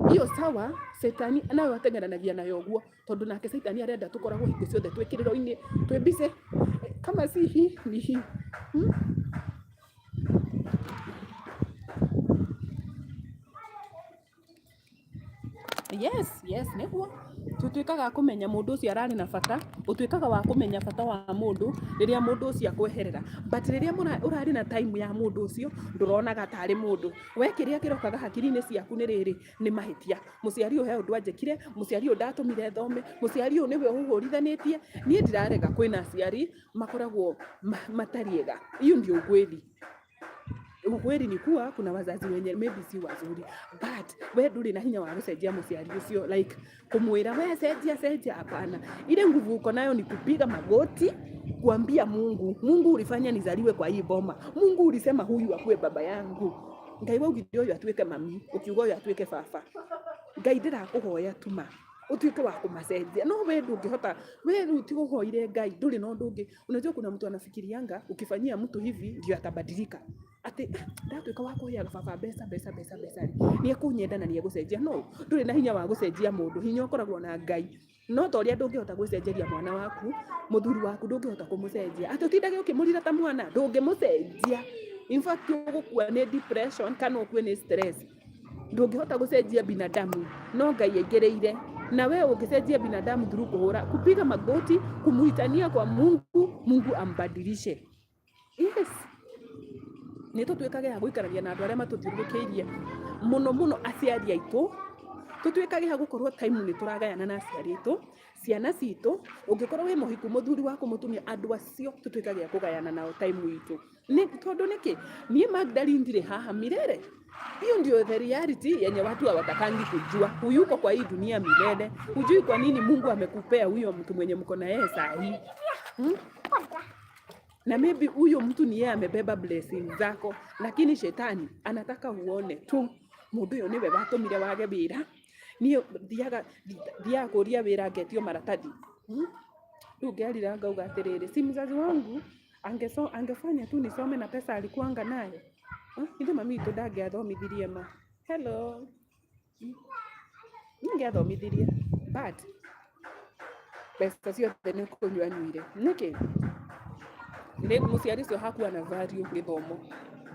hiyo sawa caitani nayo ateng'eranagia nayo ũguo, tondũ nake caitani arenda tũkoragwo hingo ciothe twĩ kĩrĩro-inĩ, twĩ busy, kama si hii ni hii. Yes, yes, nĩguo tũtuĩkaga a kũmenya mũndũ ũcio ararĩ na bata, ũtuĩkaga wa kũmenya bata wa mũndũ rĩrĩa mũndũ ũcio akweherera. But rĩrĩa ũrarĩ na time ya mũndũ ũcio ndũronaga tarĩ mũndũ. We kĩrĩa kĩrokaga hakiri-inĩ ciaku nĩ rĩrĩ, nĩ mahĩtia. Mũciari ũyũ he ũndũ anjĩkire, mũciari ũyũ ndatũmire thome, mũciari ũyũ nĩwe ũhũrithanĩtie. Niĩ ndirarega kwĩna aciari makoragwo matarĩ ega, hiyo ndio ukweli. Ukweli ni kuwa kuna wazazi wenye maybe si wazuri but we ndũrĩ na hinya wa gũcenjia mũciari ũcio, like kũmwĩra we cenjia cenjia, hapana. Ile nguvu uko nayo ni kupiga magoti kuambia Mungu, Mungu ulifanya nizaliwe kwa hii boma, Mungu ulisema huyu akuwe baba yangu, Ngai waugire ũyũ atuĩke mami, ũkiuga ũyũ atuĩke baba, Ngai ndĩrakũhoya tuma ũtuĩke wa kũmacenjia. No we ndũngĩhota, we rĩu ti ũhoire Ngai, ndũrĩ na ũndũ ũngĩ. Unajua kuna mtu anafikirianga ukifanyia mtu hivi ndio atabadilika, atĩ ndatuĩka wa kũheaga baba mbeca mbeca mbeca mbeca rĩ, nĩ ekũnyenda na nĩ egũcenjia. No ndũrĩ na hinya wa gũcenjia mũndũ, hinya ũkoragwo na Ngai. No ta ũrĩa ndũngĩhota gwĩcenjeria mwana waku, mũthuri waku ndũngĩhota kũmũcenjia, atĩ ũtindage ũkĩmũrira ta mwana, ndũngĩmũcenjia. In fact ũgũkua nĩ depression kana ũkue nĩ stress. Ndũngĩhota gũcenjia binadamu, no Ngai aingĩrĩire. Na we ũngĩcenjia binadamu through kũhũra, kupiga magoti, kumuitania kwa Mungu, Mungu ambadilishe. Yes. Nĩ tũtuĩkage a gũikarania na andũ arĩa matũthiũrũrũkĩirie, mũno mũno aciari aitũ, Tũtuĩkage a gũkorwo time nĩ tũragayana na aciari aitũ, ciana citũ, ũngĩkorwo wĩ mũhiku mũthuri waku mũtumia, andũ acio tũtuĩkage a kũgayana nao time itũ. Nĩ tondũ nĩkĩ? Niĩ Magdalene ndirĩ haha milele. Hiyo ndio the reality yenye watu hawatakangi kujua. Huyuko kwa hii dunia milele. Hujui kwa nini Mungu amekupea huyo mtu mwenye mko na yeye saa hii. Na maybe huyo mtu ni yeye amebeba blessing zako, lakini shetani anataka uone tu mundu uyu niwe watumire wage wira. Niĩ thiaga thiaga kũria wĩra ngetio maratathi. Rĩu ngerira ngauga atĩrĩrĩ, si mzazi wangu angefanya tu nisome na pesa alikuanga nayo. Ithe mami witũ ndangĩathomithirie ma. Hello. Nĩangĩathomithirie but mbeca ciothe nĩ kũnyua anyuire. Nĩkĩ? Nĩ mũciari ũcio hakuwa na value gĩthomo.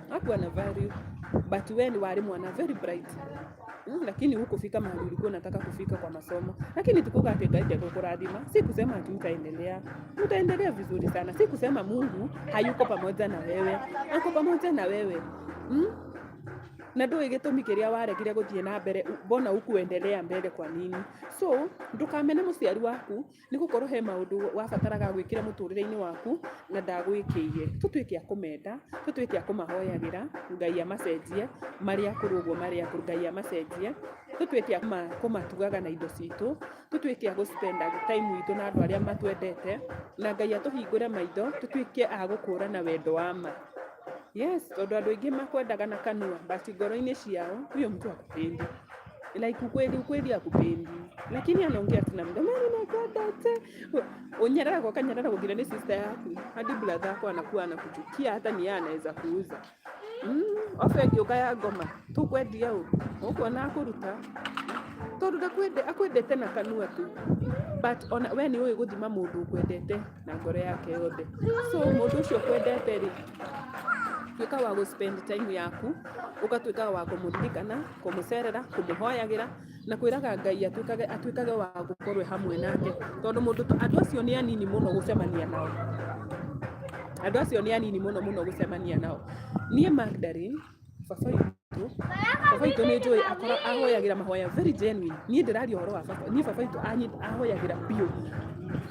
Hakuwa na value but we ni warĩ mwana very bright. Lakini hukufika mahali ulikuwa unataka kufika kwa masomo. Lakini tukuga ati Ngai ndegũkũrathima. Si kusema ati utaendelea. Utaendelea vizuri sana. Si kusema Mungu hayuko pamoja na wewe. Ako pamoja na wewe. Na ndũĩ gĩtũmi kĩrĩa waregire gũthiĩ na mbere, mbona hukuendelea mbele kwa nini? So ndũkamene mũciari waku nĩ gũkorwo he maũndũ wabataraga gwĩkĩra mũtũrĩre-inĩ waku na ndagwĩkĩire. Tũtuĩke a kũmenda, tũtuĩke a kũmahoyagĩra Ngai amacenjie marĩ akũrũ ũguo marĩ akũrũ, Ngai amacenjie. Tũtuĩke a kũmatugaga na indo citũ, tũtuĩke a gũ spend time itũ na andũ arĩa matwendete, na Ngai atũhingũre maitho tũtuĩke a gũkũrana wendo wa ma. Yes, tondũ andũ aingĩ makwendaga na kanua but ngoro-inĩ ciao huyo mtu hakupendi. Like ukweli ukweli hakupendi. Lakini anaongea tu na mdomo, mimi nakwendete. Unyararagwo ũkanyararagwo nginya nĩ sister yaku. Hadi brother yako anakuwa anakuchukia hata ni yeye anaweza kuuza. Ofa ĩngĩũka ya ngoma tũkwendia ũ? Ũkuona akũruta. Tondũ ndakwende akwendete na kanua tu. But ona we nĩ ũĩ gũthima mũndũ ũkwendete na ngoro yake yothe. So mũndũ ũcio ũkwendete rĩ, tuĩka wa gũ spend time yaku, ũgatuĩka wa kũmũririkana, kũmũcerera, kũmũhoyagĩra na kwĩraga Ngai atuĩkage wa gũkorwo hamwe nake. Tondũ mũndũ andũ acio nĩ anini mũno gũcemania nao. Andũ acio nĩ anini mũno mũno gũcemania nao. Niĩ Magdalene, baba witũ nĩ njũĩ ahoyagĩra mahoya very genuine. Niĩ ndĩraria ũhoro wa baba. Niĩ baba witũ ahoyagĩra biũ.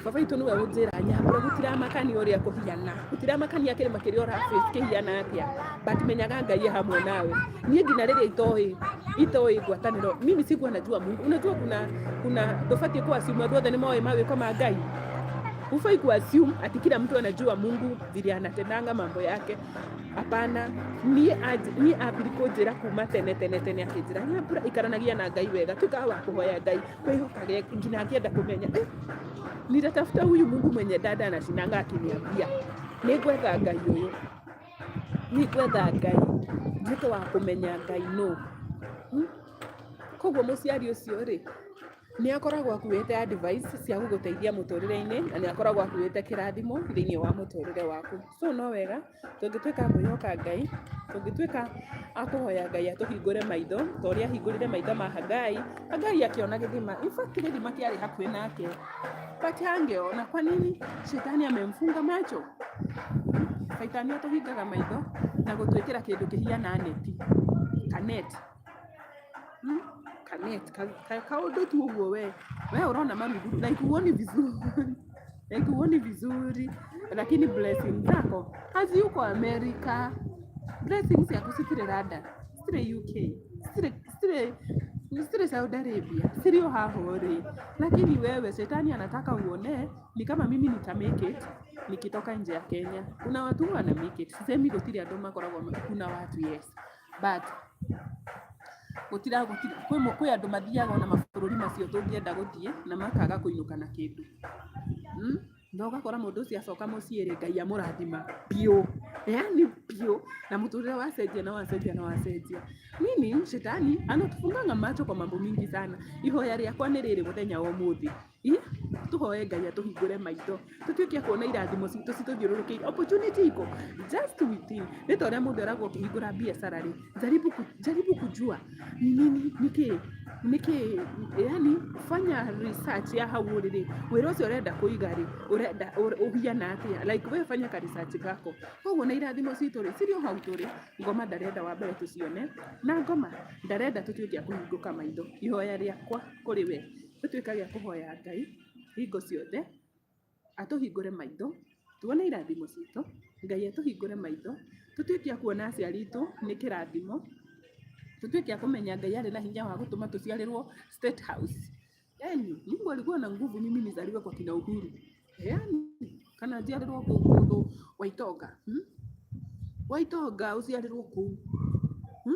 Baba witũ nĩwe ũnjĩraga Nyambura gũtiramakania ũrĩa kũhiana. Gũtiramakania kĩrĩma kĩrĩa ũra face kĩhiana atĩa. But menyaga Ngai e hamwe nawe. Niĩ nginya rĩrĩa itoĩ ngwatanĩro, mimi sikuwa najua Mungu. Unajua kuna ndũbatiĩ ku assume andũ othe nĩ moĩ mawĩko ma Ngai. Hufai ku assume ati kila mtu anajua Mungu vile anatendanga mambo yake. Hapana, niĩ ambire kũnjĩra kuma tene tene tene akĩnjĩra Nyambura ikaranagia na Ngai wega, tuĩkaga wa kũhoya Ngai, kwĩhokage nginya ngĩenda kũmenya nitatafuta huyu Mungu mwenye dada anashindanga akiniambia. Nĩngwetha Ngai ũyũ. Nĩngwetha Ngai nduĩke wa kũmenya Ngai nũ. Koguo mũciari ũcio rĩ, nĩ akoragwo akuĩte advice cia gũgũteithia mũtũrĩre-inĩ na nĩ akoragwo akuĩte kĩrathimo thĩinĩ wa mũtũrĩre waku. So no wega tũngĩtuĩka a kwĩhoka Ngai, tũngĩtuĩka a kũhoya Ngai atũhingũre maitho ta ũrĩa ahingũrire maitho ma Hagai. Hagai akĩona gĩthima, in fact gĩthima kĩarĩ hakuhĩ nake but hangeona. Kwa nini? Shetani amemfunga macho. Shaitani atũhingaga maitho na gũtwĩkĩra kĩndũ kĩhiana neti, kanet. Kanet, kaũndũ tu ũguo we ũrona marunguru like huoni vizuri like huoni vizuri, lakini blessing zako haziyuko America. Blessings ciaku citirĩ London, citirĩ UK, citirĩ Saudi Arabia, cirĩ o haha ũrĩ. Lakini wewe shetani anataka uone ni kama mimi nita make it nikitoka nje ya Kenya. Kuna watu wana make it. Sisemi gũtirĩ andũ makoragwo, kuna watu yes, but gũtira kwĩ andũ mathiaga ona mabũrũri macio tũngĩenda gũthiĩ na makaga kũinũka na kĩndũ. Na ũgakora mũndũ ũcio acoka mũciĩ rĩ, Ngai amũrathima biũ, yani biũ, na mũtũrĩre wacenjia na wacenjia na wacenjia. Meaning shetani anatufunganga macho kwa mambo mingi sana. Ihoya rĩakwa nĩ rĩrĩ mũthenya wa ũmũthĩ. Tũhoe Ngai atũhingũre maitho tũtuĩke a kuona irathimo citũ citũthiũrũrũkĩirie. Opportunity iko just within. Nĩ ta ũrĩa mũndũ eragwo ũkĩhingũra biacara rĩ, jaribu kujua ni nini nĩ kĩĩ Nĩkĩ yani fanya research ya hau ũrĩ rĩ, wĩra ũcio ũrenda kũiga rĩ, ũrenda ũhiana atĩa? Like we fanya ka research gako. Koguo na irathimo citũ rĩ, cirĩ o hau tũrĩ, ngoma ndarenda wa mbere tũcione, na ngoma ndarenda tũtuĩke a kũhingũka maitho. Ihoya rĩakwa kũrĩ we, tũtuĩkage a kũhoya Ngai hingo ciothe, atũhingũre maitho, tuone irathimo citũ, Ngai atũhingũre maitho, tũtuĩke a kuona aciari aitũ nĩ kĩrathimo, tũtuĩke a kũmenya Ngai arĩ na hinya wa gũtũma tũciarĩrwo State House. Yani Mungu alikuwa na nguvu mimi nizaliwe kwa kina Uhuru. Yani kana njiarĩrwo kũu kũndũ Waitonga. Waitonga ũciarĩrwo kũu.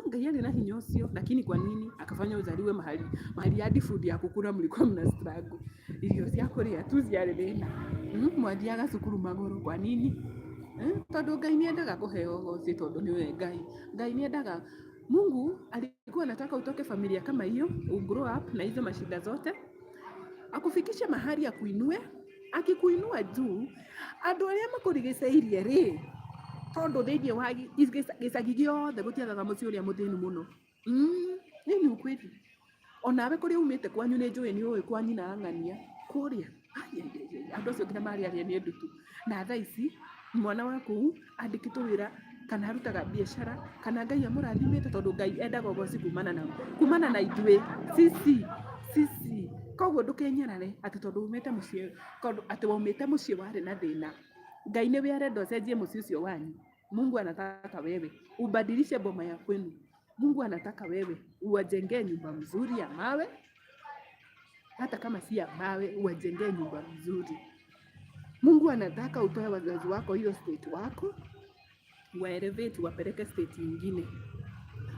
Ngai arĩ na hinya ũcio, lakini kwa nini akafanya uzaliwe mahali mahali hadi food ya kukula mlikuwa mna struggle. Irio cia kũrĩa tu ciarĩ thĩna. Mwathiaga cukuru magũrũ kwa nini? Tondũ Ngai nĩ endaga kũheo ũgoci tondũ nĩwe Ngai. Ngai nĩ endaga Mungu alikuwa anataka utoke familia kama hiyo, ugrow up na hizo mashida zote, akufikishe mahali akuinue, akikuinua juu, andũ arĩa makũrigicĩirie rĩ, tondũ thĩinĩ wa gĩcagi gĩothe gũtiagaga mũciĩ ũrĩa mũthĩni mũno. Hiyo ni ukweli. Onawe kũrĩa umĩte kwanyu nĩ njũĩ nĩ ũĩ kwa nyina ang'ania kũrĩa andũ acio nginya marĩ arĩa nĩ ndutu. Na thaa ici mwana wa kũu andĩkĩtwo wĩra kana arutaga biacara kana Ngai amũrathimĩte tondũ Ngai endaga ũgoci kumana na ithuĩ sisi sisi. Koguo ndũkenyarare atĩ tondũ umĩte mũciĩ atĩ waumĩte mũciĩ warĩ na thĩna. Ngai nĩwe arenda ũcenjie mũciĩ ũcio wanyu. Mungu anataka wewe ubadilishe boma ya kwenu. Mungu anataka wewe uwajengee nyumba mzuri ya mawe, hata kama si ya mawe, uwajengee nyumba mzuri. Mungu anataka utoe wazazi wako hiyo state wako, uwaelevate wapeleke state nyingine.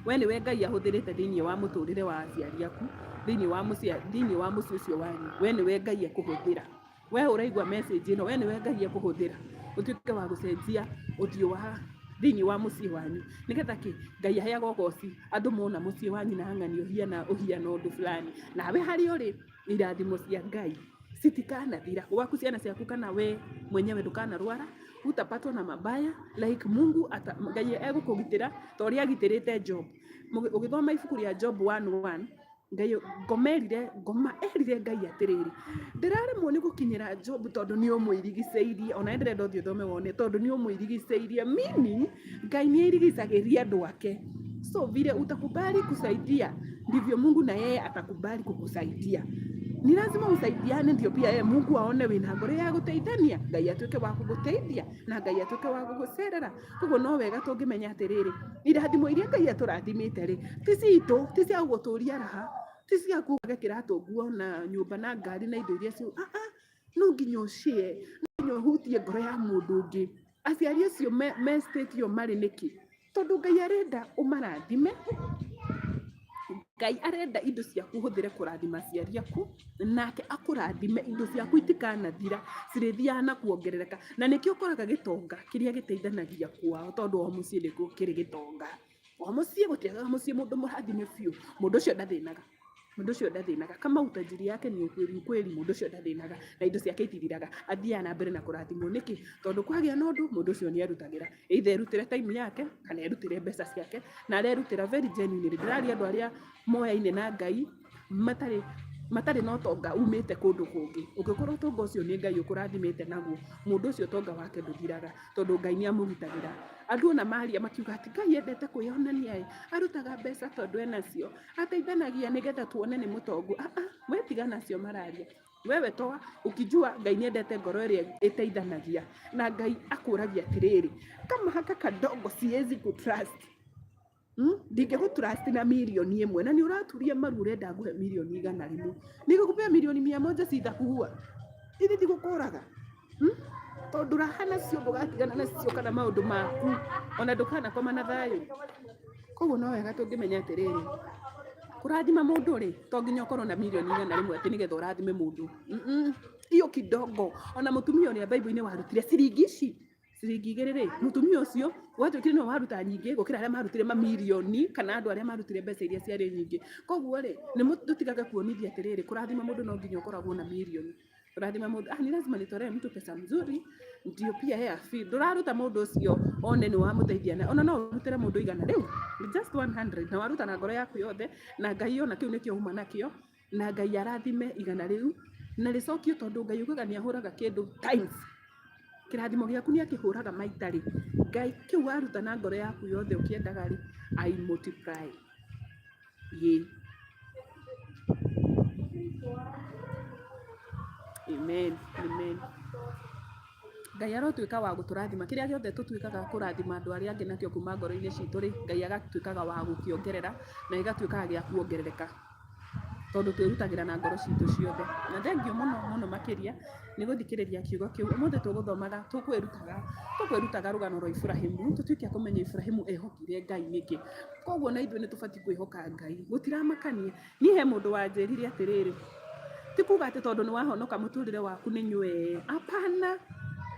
We nĩwe Ngai ahũthĩrĩte thĩinĩ wa mũtũrĩre wa aciari aku, thĩinĩ wa mũciĩ thĩinĩ wa mũciĩ ũcio wanyu. We nĩwe Ngai ekũhũthĩra. We ũraigua message ĩno, we nĩwe Ngai ekũhũthĩra ũtuĩke wa gũcenjia ũthiũ wa thĩinĩ wa mũciĩ wanyu nĩgetha kĩ Ngai aheagwo ũgoci andũ mona mũciĩ wanyu na ng'ani ũhiana ũhiana ũndũ fulani nawe harĩa ũrĩ irathimo cia Ngai citikanathira gwaku ciana ciaku kana we mwenyewe ndũkanarwara utapatwa na mabaya like Mungu ata, Ngai egũkũgitĩra ta ũrĩa agitĩrĩte Job. Ũgĩthoma ibuku rĩa Job 1:1 Ngai ngoma erire ngoma erire Ngai atĩrĩrĩ, ndĩraremwo nĩ gũkinyĩra Job tondũ nĩ ũmũirigicĩirie ona ndĩrenda ũthiĩ ũthome wone tondũ nĩ ũmũirigicĩirie meaning Ngai nĩ airigicagĩria andũ ake. So vile utakubali kusaidia ndivyo Mungu na yeye atakubali kukusaidia. Ni lazima usaidiane ndio pia yeye Mungu aone wĩna ngoro ya gũteithania Ngai atuĩke wa gũgũteithia na Ngai atuĩke wa gũgũcerera. Koguo no wega tũngĩmenya atĩrĩrĩ, irathimo iria Ngai atũrathimĩte rĩ, ti citũ, ti cia gũgũtũria raha, ti cia kuga kĩratũ nguo na nyũmba na ngari na indo iria cio ah ah, no nginya ũshare, no nginya ũhutie ngoro ya mũndũ ũngĩ. Aciari acio me state ĩyo marĩ nĩkĩ? Tondũ Ngai arenda ũmarathime, Ngai arenda indo ciaku ũhũthĩre kũrathima aciari aku, nake akũrathime indo ciaku itikanathira, cirĩthiaga na kuongerereka. Na nĩkĩo ũkoraga gĩtonga kĩrĩa gĩteithanagia kwao tondũ o mũciĩ nĩkuo kĩrĩ gĩtonga. O mũciĩ gũtiagaga mũciĩ mũndũ mũrathime biũ, mũndũ ũcio ndathĩnaga. Mũndũ ũcio ndathĩnaga. Kama utajiri yake ni ukweli ukweli, mũndũ ũcio ndathĩnaga na indo ciake itithiraga, athiaga na mbere na kũrathimwo. Nĩkĩ? Tondũ kwagĩa na ũndũ, mũndũ ũcio nĩ erutagĩra. Either erutĩre time yake kana erutĩre mbeca ciake, na arerutĩra very genuinely. Ndĩraria andũ arĩa moyaine na Ngai matarĩ na ũtonga umĩte kũndũ kũngĩ. Ũngĩkorwo ũtonga ũcio nĩ Ngai ũkũrathimĩte naguo, mũndũ ũcio ũtonga wake ndũthiraga tondũ Ngai nĩ amũgitagĩra. Andũ ona maria makiuga atĩ Ngai endete kwĩyonania ĩ, arutaga mbeca tondũ enacio, ateithanagia nĩgetha tuone nĩ mũtongu. Ah ah, we tiga nacio mararia. Wewe toa ukijua Ngai nĩ endete ngoro ĩrĩa ĩteithanagia na Ngai akũragia atĩrĩrĩ, kama haka kadogo siwezi kutrust Ndingĩgũtrust na mirioni ĩmwe na nĩ ũraturia maru ũrenda ngũhe mirioni 100. Ningĩkupea milioni 100 sitakuua. Ithi ndigũkũraga. Tondũ raha nacio ndũgatigana nacio kana maũndũ maku ona ndũkanakoma na thayũ. Koguo no wega tũngĩmenya atĩrĩrĩ, kũrathima mũndũ rĩ, to nginya ũkorwo na mirioni 100 atĩ nĩgetha ũrathime mũndũ. Hiyo kidogo. Ona mũtumia ũrĩa Bible-inĩ warutire ciringi ici ciringi 2 rĩ, mũtumia ũcio gwatuĩkire nĩwe waruta nyingĩ gũkĩra arĩa marutire mamirioni kana andũ arĩa marutire mbeca iria ciarĩ nyingĩ. Koguo rĩ, nĩ tũtigage kuonithia atĩrĩrĩ, kũrathima mũndũ no nginya ũkoragwo na mirioni. Kũrathima mũndũ, ah, ni lazima nitolee mtu pesa mzuri ndio pia yeye afeel. Ndũraruta mũndũ ũcio one nĩ wamũteithia, na ona no ũrutĩre mũndũ 100 rĩu, just 100, na waruta na ngoro yaku yothe, na Ngai ona kĩu nĩkĩo uma nakĩo, na Ngai arathime 100 rĩu na rĩcokio, tondũ Ngai ugaga nĩ ahũraga kĩndũ times. Kĩrathimo gĩaku nĩ akĩhũraga maita rĩ. Ngai kĩu waruta na ngoro yaku yothe ũkĩendaga rĩ, I multiply. Ĩĩ. Amen. Amen. Ngai arotuĩka wa gũtũrathima. Kĩrĩa gĩothe tũtuĩkaga kũrathima andũ arĩa angĩ nakĩo kuma ngoro-inĩ citũ rĩ, Ngai agatuĩkaga wa gũkĩongerera na gĩgatuĩkaga gĩa kuongerereka, tondũ twĩrutagĩra na ngoro citũ ciothe. Na thengiũ mũno mũno makĩria nĩ gũthikĩrĩria kiugo kĩu. Ũmũthĩ tũgũthomaga, tũkwĩrutaga rũgano rwa Iburahĩmu, tũtuĩke a kũmenya Iburahĩmu ehokire Ngai nĩkĩ. Koguo na ithuĩ nĩ tũbatiĩ kwĩhoka Ngai. Gũtiramakania. Niĩ he mũndũ wanjĩrire atĩrĩrĩ, ti kuga atĩ tondũ nĩ wahonoka mũtũrĩre waku nĩ nywee. Hapana.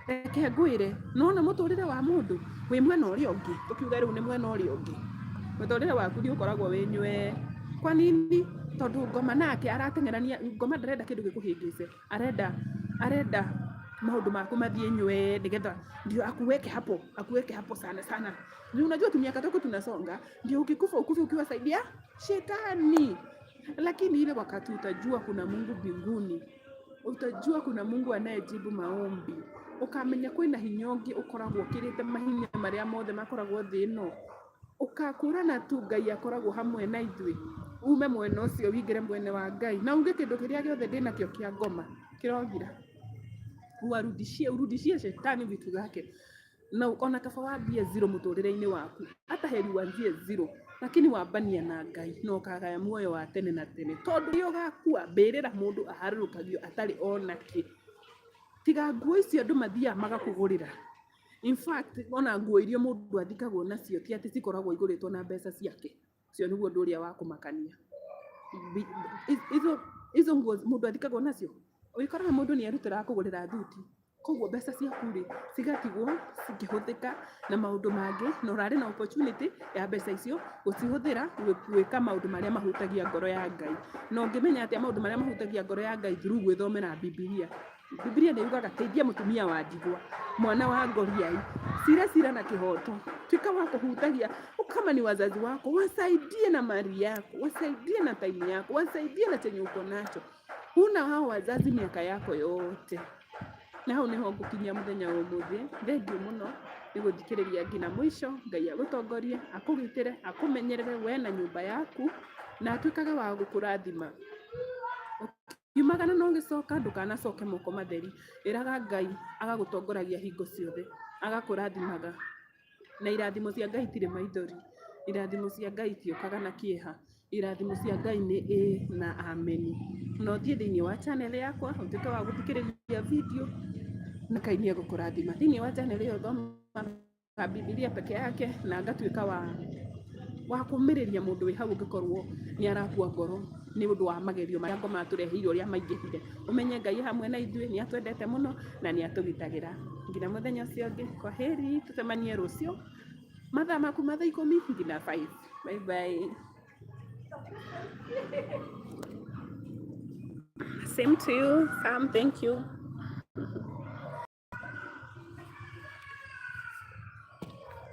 Reke ngwĩre, nĩwona mũtũrĩre wa mũndũ wĩ mwena ũrĩa ũngĩ, tũkiuge rĩu nĩ mwena ũrĩa ũngĩ. Mũtũrĩre waku nĩ ũkoragwo wĩ nywee. Kwa nini? Tondũ ngoma nake arateng'erania, ngoma ndarenda kĩndũ gĩkũhĩngĩce. Arenda maũndũ maku mathiĩ nywee nĩgetha ndio akuweke hapo sana sana. Ndio unajua tumiaka tuko tunasonga, ndio ukikufa ukufe ukiwa side ya shetani. Lakini ile wakati utajua kuna Mungu mbinguni, utajua kuna Mungu anayejibu maombi, ukamenya kwĩna hinya ũngĩ ũkoragwo ũkĩrĩte mahinya marĩa mothe makoragwo thĩ ĩno, ũgakũrana tu Ngai akoragwo hamwe na ithuĩ, ume mwena ũcio ũingĩre mwena wa Ngai, na uge kĩndũ kĩrĩa gĩothe ndĩnakĩo kĩa ngoma kĩrothira, uwarudishie, urudishie shetani vitu zake. Na ona kaba wambie zero mũtũrĩre-inĩ waku, hata heri uanzie zero, lakini wambania na Ngai na ũkagaya muoyo wa tene na tene, tondũ rĩrĩa ũgakua mbĩrĩra mũndũ aharũrũkagio atarĩ ona kĩ. Tiga nguo icio andũ mathiaga magakũgũrĩra. In fact, ona nguo iria mũndũ athikagwo nacio ti atĩ cikoragwo igũrĩtwo na mbeca ciake. Ũcio nĩguo ũndũ ũrĩa wa kũmakania. Hizo nguo mũndũ athikagwo nacio, ũgĩkoraga mũndũ nĩ erutĩra kũgũrĩra thuti. Koguo mbeca ciaku rĩ, cigatigwo cikĩhũthĩka na maũndũ mangĩ, na ũrarĩ na opportunity ya mbeca icio gũcihũthĩra gwĩka maũndũ marĩa mahutagia ngoro ya Ngai. Na ũngĩmenya atĩa maũndũ marĩa mahutagia ngoro ya Ngai? Through gwĩthomera Bibilia. Bibilia nĩ yugaga teithia mũtumia wa ndigwa, mwana wa ngoriai, cira cira na kĩhoto, tuĩka wa kũhutagia. Kama ni wazazi wako, wasaidie na mali yako, wasaidie na time yako, wasaidie na chenye uko nacho. Huna hao wazazi miaka yako yote. Na hau niho ngũkinyia mũthenya wa ũmũthĩ. Thengiũ mũno nĩ gũthikĩrĩria nginya mũico. Ngai agũtongorie, akũgitĩre, akũmenyerere we na nyũmba yaku, na atuĩkage wa gũkũrathima. Ũkiumagara na ũgĩcoka ndũkanacoke moko matheri. Ĩraga Ngai agagũtongoragia hingo ciothe, agakũrathimaga. Na irathimo cia Ngai itirĩ maithori, irathimo cia Ngai itiũkaga na kĩeha, irathimo cia Ngai nĩ ĩĩ na ameni. Na ũthiĩ thĩinĩ wa channel yakwa ũtuĩke wa gũthikĩrĩria video, na Ngai nĩ egũkũrathima. Thĩinĩ wa channel ĩyo thomaga Bibilia peke yake, na ngatuĩka wa kũmĩrĩria mũndũ wĩ hau ũngĩkorwo nĩ arakua ngoro nĩ ũndũ wa magerio marĩa ngoma atũreheire ũrĩa maingĩhire. Ũmenye Ngai hamwe na ithuĩ, nĩ atwendete mũno na nĩ atũgitagĩra. Nginya mũthenya ũcio ũngĩ, kwa heri, tũcemanie rũciũ mathaa ma kuma thaa 10 nginya 5. Bye bye. Same to you, Sam. Thank you.